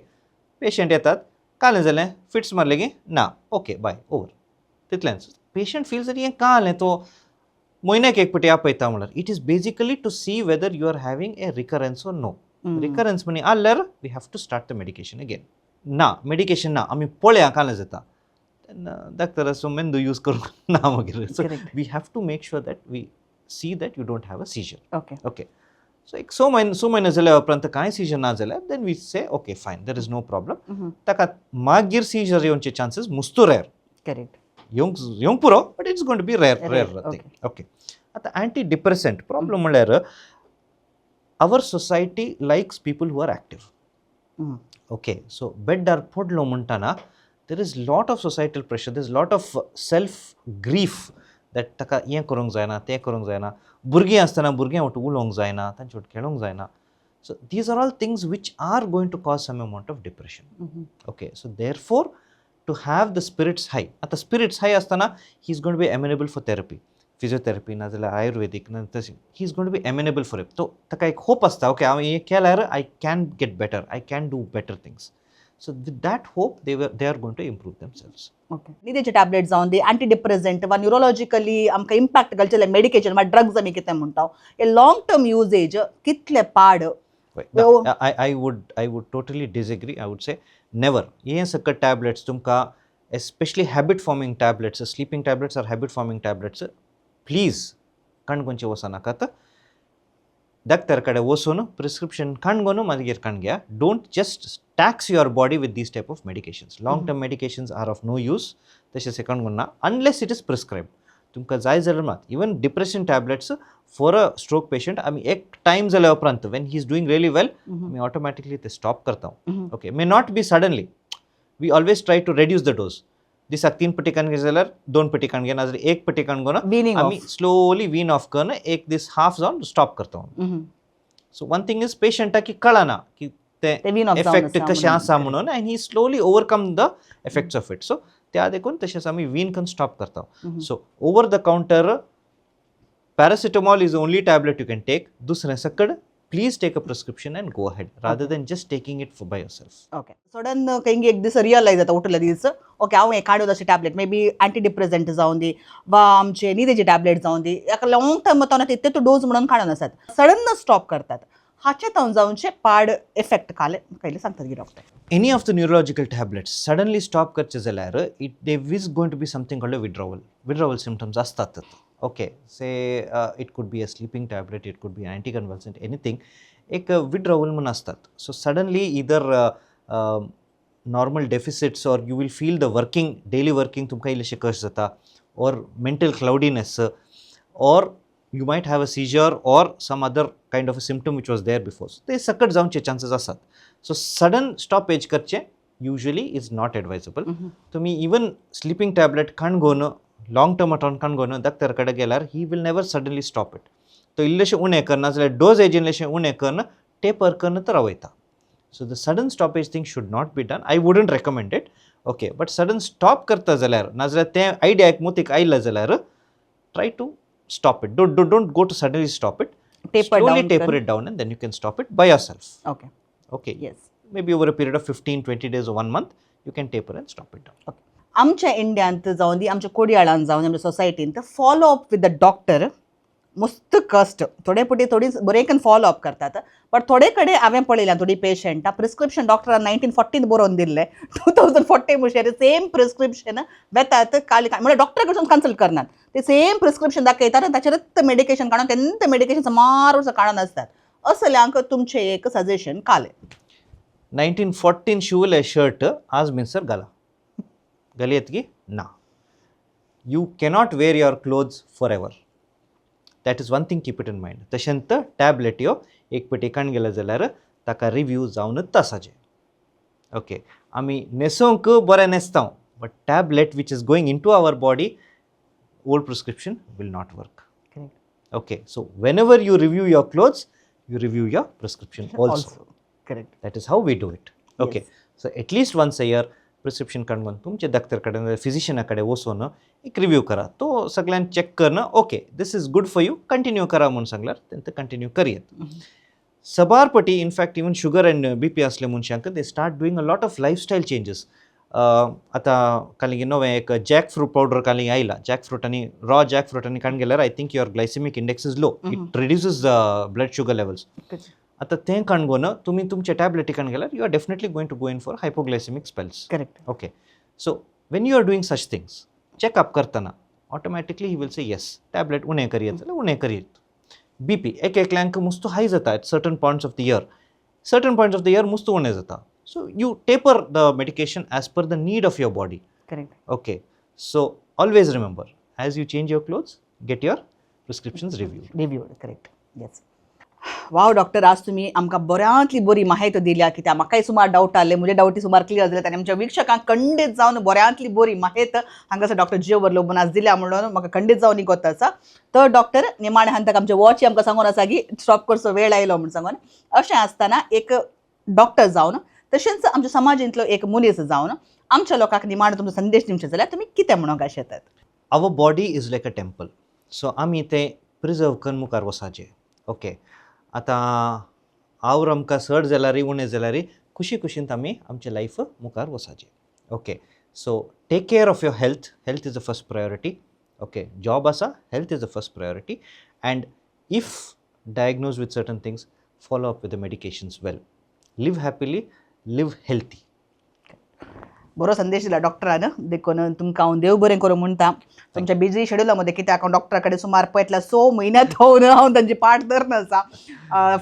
पेशंट येतात, कालें जालें, फिट्स मारले की ना, ओके बाय, ओवर, तितलेंच. पेशंट फील्स हें का जालें, तो म्हयन्याक एक फावटी आपयता म्हणल्यार it is basically to see whether you are having a recurrence or no. Recurrence म्हणी आहल्यार we have to start the medication again. ना मेडिकेशन ना, आमी पळया कालें जाता तेन्ना डॉक्टराचो मेंदू यूज करूंक ना मागीर. So we have to make sure that we see that you don't have a seizure. Okay, so एक स म्हयने जाल्या उपरांत कांय सिजर ना जाल्यार then we say okay, fine, there is no problem. ताका मागीर सिजर येवचे चान्सीस मुस्तू रेर. येवंक येवंक पुरो, but it's going to be rare. Rare, rare thing. Okay, आतां अँटी डिप्रेसंट प्रॉब्लम म्हणल्यार our society likes people who are active. Okay, so बेड्डार पडलो म्हणटाना there is lot of societal pressure, there is lot of self grief that ताका हें करूंक जायना, तें करूंक जायना, भुरगीं आसतना भुरग्यां वट उलोवंक जायना, तांचे वट खेळोंक जायना. So these are all things which are going to cause some amount of depression. Okay, so therefore to have the spirits high, आतां स्पिरिट्स हाय आसतना he is going to be amenable for therapy, physiotherapy नाजाल्यार आयुर्वेदीक ना तशें he is going to be amenable for it. तो ताका एक होप आसता, ओके हांवें हें केल्यार I can get better, I can do better things. So with that hope they are going to improve themselves. Okay, न्हिदेचे टॅबलेट जावन दी, अँटी डिप्रेसंट वा न्युरोलॉजिकली आमकां इम्पॅक्ट घालचेले मेडिकेशन वा ड्रग्स आमी कितें म्हणटा, हे लॉंग टर्म युजेज कितले पाड? I would totally disagree. I would say never. हे सगळे टॅबलेट्स तुमकां, especially habit forming tablets, sleeping tablets or habit forming tablets, please काणकोणचे वचनाकात. डॉक्टर कडेन वचून प्रिस्क्रिप्शन काणगोन मागीर काण घेया. Don't just tax your body with these type of medications. Long term medications are of no use. तशें सेकंड ना अनलेस it is prescribe. तुमकां जाय जाल्यार मात even depression tablets for a stroke patient आमी एक टायम जाल्या उपरांत, when he is doing really well, आमी ऑटोमॅटिकली ते स्टॉप करता. Okay, may not be suddenly, we always try to reduce the dose. दिसाक तीन पटी काणगे जाल्यार दोन पटी काणगे, नाजाल्यार एक पटी काणगोन विनिंग. आमी स्लोली वीन ऑफ करून एक दीस हाफ जावन स्टॉप करता. सो वन थिंग is पेशंटाक की कळना की ते ते वीन ऑफ इफेक्ट कशें आसा म्हणून, and he slowly overcome the effects of it. So त्या देखून तशेंच आमी वीन करून स्टॉप करता. So over the counter paracetamol is only tablet you can take. दुसरें सकड please take a prescription and go ahead rather than just taking it for by yourself. Okay, sudden खंय एक दीस रियलायज जाता उठले दीस, ओके, हांव हें काडून अशें tablet, may be anti depressant जावन दी वा आमचे न्हिदेची टॅबलेट जावन दी, एका लॉंग टर्म वतना तितले डोज म्हणून काडून आसात, सडन स्टॉप करतात, हाचे तावन जावचे पाड इफेक्ट काले पयलीं सांगतात की doctor. Any of the neurological tablets suddenly stop करचे जाल्यार it there is going to be something called withdrawal. Withdrawal symptoms आसतात. Okay, say it could be a sleeping tablet, it could be anti convulsant, anything. एक विड्रॉवल म्हणून आसतात. So suddenly either normal deficits or you will feel the working, daily working तुमकां इल्लेशें कश्ट जाता, or mental cloudiness, or you might have a seizure or some other kind of a symptom which was there before. ते सकट जावचे चान्सीस आसात. सो सडन स्टॉपेज करचें युजली is not advisable. तुमी इवन स्लिपींग टॅबलेट काणगोन लाँग टर्म अटोन काणगोन डॉक्टर कडेन गेल्यार he will never suddenly stop it. तो इल्लेशें उणें कर, नाजाल्यार डोजेज इल्लेशें उणें करून टेपर करून तो रावयता. So the sudden stoppage thing should not be done. I wouldn't recommend it, okay? But sudden stop करता जाल्यार, नाजाल्यार तें आयडिया एक मोतीक आयलें जाल्यार try to stop it. Don't go to suddenly stop it. Taper slowly down. Taper it down and then you can stop it by yourself. Okay. Okay. Yes. Maybe over a period of 15, 20 days or one month, you can taper and stop it down. आमच्या इंडियांत जावन दी, आमच्या कोडियाळान जावन, आमच्या सोसायटीन follow up with the doctor मस्त कश्ट. थोडे पुटी थोडी बरें करून फॉलो अप करतात, बट थोडे कडेन हांवें पळयलां, थोडी पेशंटां प्रिस्क्रिप्शन डॉक्टरान 1940 बरोवन दिल्लें, 2040 मुशेर सेम प्रिस्क्रिप्शन वेतात काल. म्हणल्यार डॉक्टरा कडसून कन्सल्ट करनात, ते सेम प्रिस्क्रिप्शन दाखयतात आनी ताचेरच मेडिकेशन काडून तेंच मेडिकेशन सुमार वर्सां काडून आसतात. असल्यांक तुमचें एक सजेशन कालें. 1914 शिवले शर्ट आज मिन्सर घाला घालयेत की ना. You cannot wear your clothes for ever. That is one thing, keep it in mind. तशेंच टॅबलेट ह्यो एक पेटी काण गेले जाल्यार ताका रिव्यू जावनच आसाचें. ओके, आमी न्हेसोवंक बरें न्हेसता, but tablet which is going into our body, old prescription will not work. Okay, so whenever you review your clothes, you review your prescription also. Correct. That is how we do it. Okay, so at least once a year prescription काडून तुमच्या डॉक्टर कडेन, फिजिशियना कडेन वचून एक रिव्यू करा. तो सगळ्यान चॅक करून, okay, this is good for you, continue करा म्हणून सांगल्यार तेंकां कंटिन्यू करयेत. सबार पटी in fact even sugar and BP असले मनशांक they start doing a lot of lifestyle changes. आतां कालिंगी नवें एक जॅक फ्रूट पावडर कालिंग आयला. जॅक फ्रूट आनी रॉ जॅक फ्रूट आनी काण गेल्यार I think your glycemic index is low, it reduces blood sugar levels. आतां तें काणगोन तुमी तुमच्या टॅबलेटी काण गेल्यार you are definitely going to go in for hypoglycemic spells. Correct. Okay, so when you are doing such things, checkup करतना automatically he will say yes, tablet उणें करयेत जाल्यार उणें करयेत. बी पी एक एकल्यांक मुस्त हाय जाता at certain points of the year, certain points of the year मुस्त उणें जाता. So you taper the medication as per the need of your body. Correct. Okay, so always remember, as you change your clothes, get your prescriptions reviewed. Reviewed, correct, yes. Wow doctor, आज तुम्ही आमकां बऱ्यांतली बरी माहिती दिल्या. कित्याक म्हाकाय सुमार डावट आसले, म्हजे डावटी सुमार क्लियर जाले आनी आमच्या वीक्षकांक खंडीत जावन बऱ्यांतली बरी माहिती हांगासर डॉक्टर जियोवर लोबोन आज दिल्या म्हणून म्हाका खंडीत जावन गोत आसा. तर डॉक्टर, निमाणे हंताक आमचे वॉची आमकां सांगून आसा की स्टॉप करचो वेळ आयलो म्हूण सांगून. अशें आसतना एक डॉक्टर जावन तशेंच आमच्या समाजांतलो एक मनीस जावन आमच्या लोकांक निमाणो तुमचो संदेश दिवचे जाल्यार तुमी कितें म्हणूंक शेतात? Our body is like a temple, so आमी तें प्रिजर्व करून मुखार वचाचें. ओके, आतां आवय आमकां चड जाल्यार, उणें जाल्यार, खुशी खुशीन आमी आमचें लायफ मुखार वचाचें. Okay, so take care of your health. Health is the first priority. Okay, job आसा, health is the first priority, and if diagnosed with certain things, follow up with the medications well. Live happily, live healthy. बरो संदेश दिला डॉक्टरान. देखून तुमकां हांव देव बरें करूं म्हणटा तुमच्या बिजी शेड्युला मध्ये, कित्याक हांव डॉक्टरा कडेन सुमार पळयतल्या 6 म्हयन्यात हांव हांव तांची पाठ धरून आसा.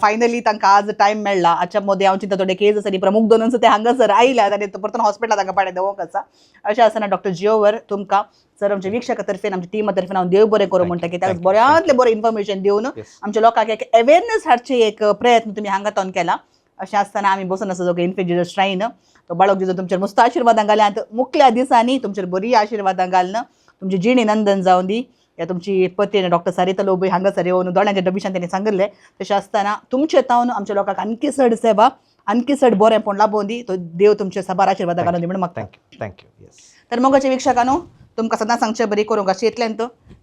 फायनली तांकां आज टायम मेळ्ळा. हाच्या मदें हांव चिंता थोडे केस आसा प्रमुख दोनूच ते हांगासर आयल्यात आनी परतून हॉस्पिटलात तांकां पाडे देंवोंक आसा. अशें आसतना डॉक्टर जियोवर, तुमकां सर आमच्या वीक्षका तर्फेन, आमच्या टिमा तर्फेन हांव देव बरें करूं म्हणटा, कित्याक बऱ्यांतलें बरें इन्फॉर्मेशन दिवन आमच्या लोकांक एक अवेरनेस हाडचे एक प्रयत्न तुमी हांगा तोन केला. अशें आसतना आमी बसून आसा दोग इन्फेंट जिजस श्रायन. तो बाळक जिजो तुमचेर मस्त आशिर्वादां घाल्यात, मुखल्या दिसांनी तुमचेर बरी आशिर्वादां घालून तुमची जिणी नंदन जावन दी. या तुमची पती डॉक्टर सरिता लोबो हांगासर येवन दोळ्यांच्या डबिशान त्यांनी सांगिल्लें, तशें आसतना तुमचे तावन आमच्या लोकांक आणखी चड सेवा, आणखी चड बरेंपण लाबोवन दी. तो देव तुमचे साबार आशिर्वादां घालून दी म्हण मागता. Thank you, thank you, yes. तर मोगाचे वीक्षकांनो, तुमकां सदां सांगचे बरी करूंक अशें इतल्यान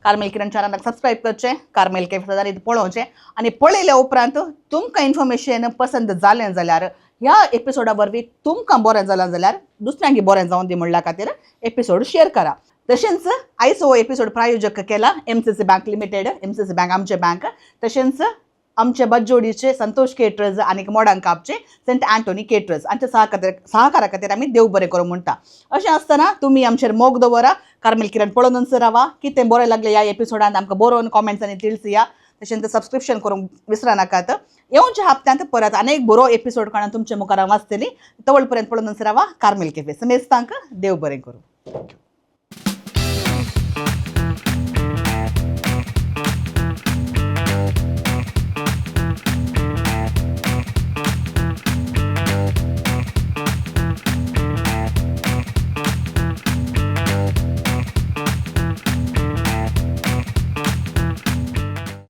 कार्मेल किरण चॅनलाक सबस्क्रायब करचें, कार्मेल कॅफे सदां पळोवचें आनी पळयल्या उपरांत तुमकां इन्फॉर्मेशन पसंत जालें जाल्यार, ह्या एपिसोडा वरवीं तुमकां बरें जालां जाल्यार दुसऱ्यांक बरें जावन दी म्हणल्या खातीर एपिसोड शेअर करा. तशेंच आयचो हो एपिसोड प्रायोजक केला MCC bank limited, MCC bank आमचे बँक, तशेंच आमचे बज्जोडीचे संतोष केटरर्स आनी मोडांकापचे सेंट अँटोनी केटरर्स हांच्या सहकारा खातीर आमी देव बरें करूं म्हणटा. अशें आसतना तुमी आमचेर मोग दवरा, कार्मेल किरण पळोवनच रावा. कितें बरें लागलें ह्या एपिसोडांत आमकां बरोवन कॉमेंट्सांनी तिळसया. तशेंच सबस्क्रिप्शन करूंक विसरा नाकात. येवच्या हप्त्यांत परत आनी एक बरो एपिसोड काडून तुमच्या मुखार हांव वाचतली. तवळ पर्यंत पळोवनच रावा कार्मेल कॅफे. समेस्तांक देव बरें करूं. Thank you.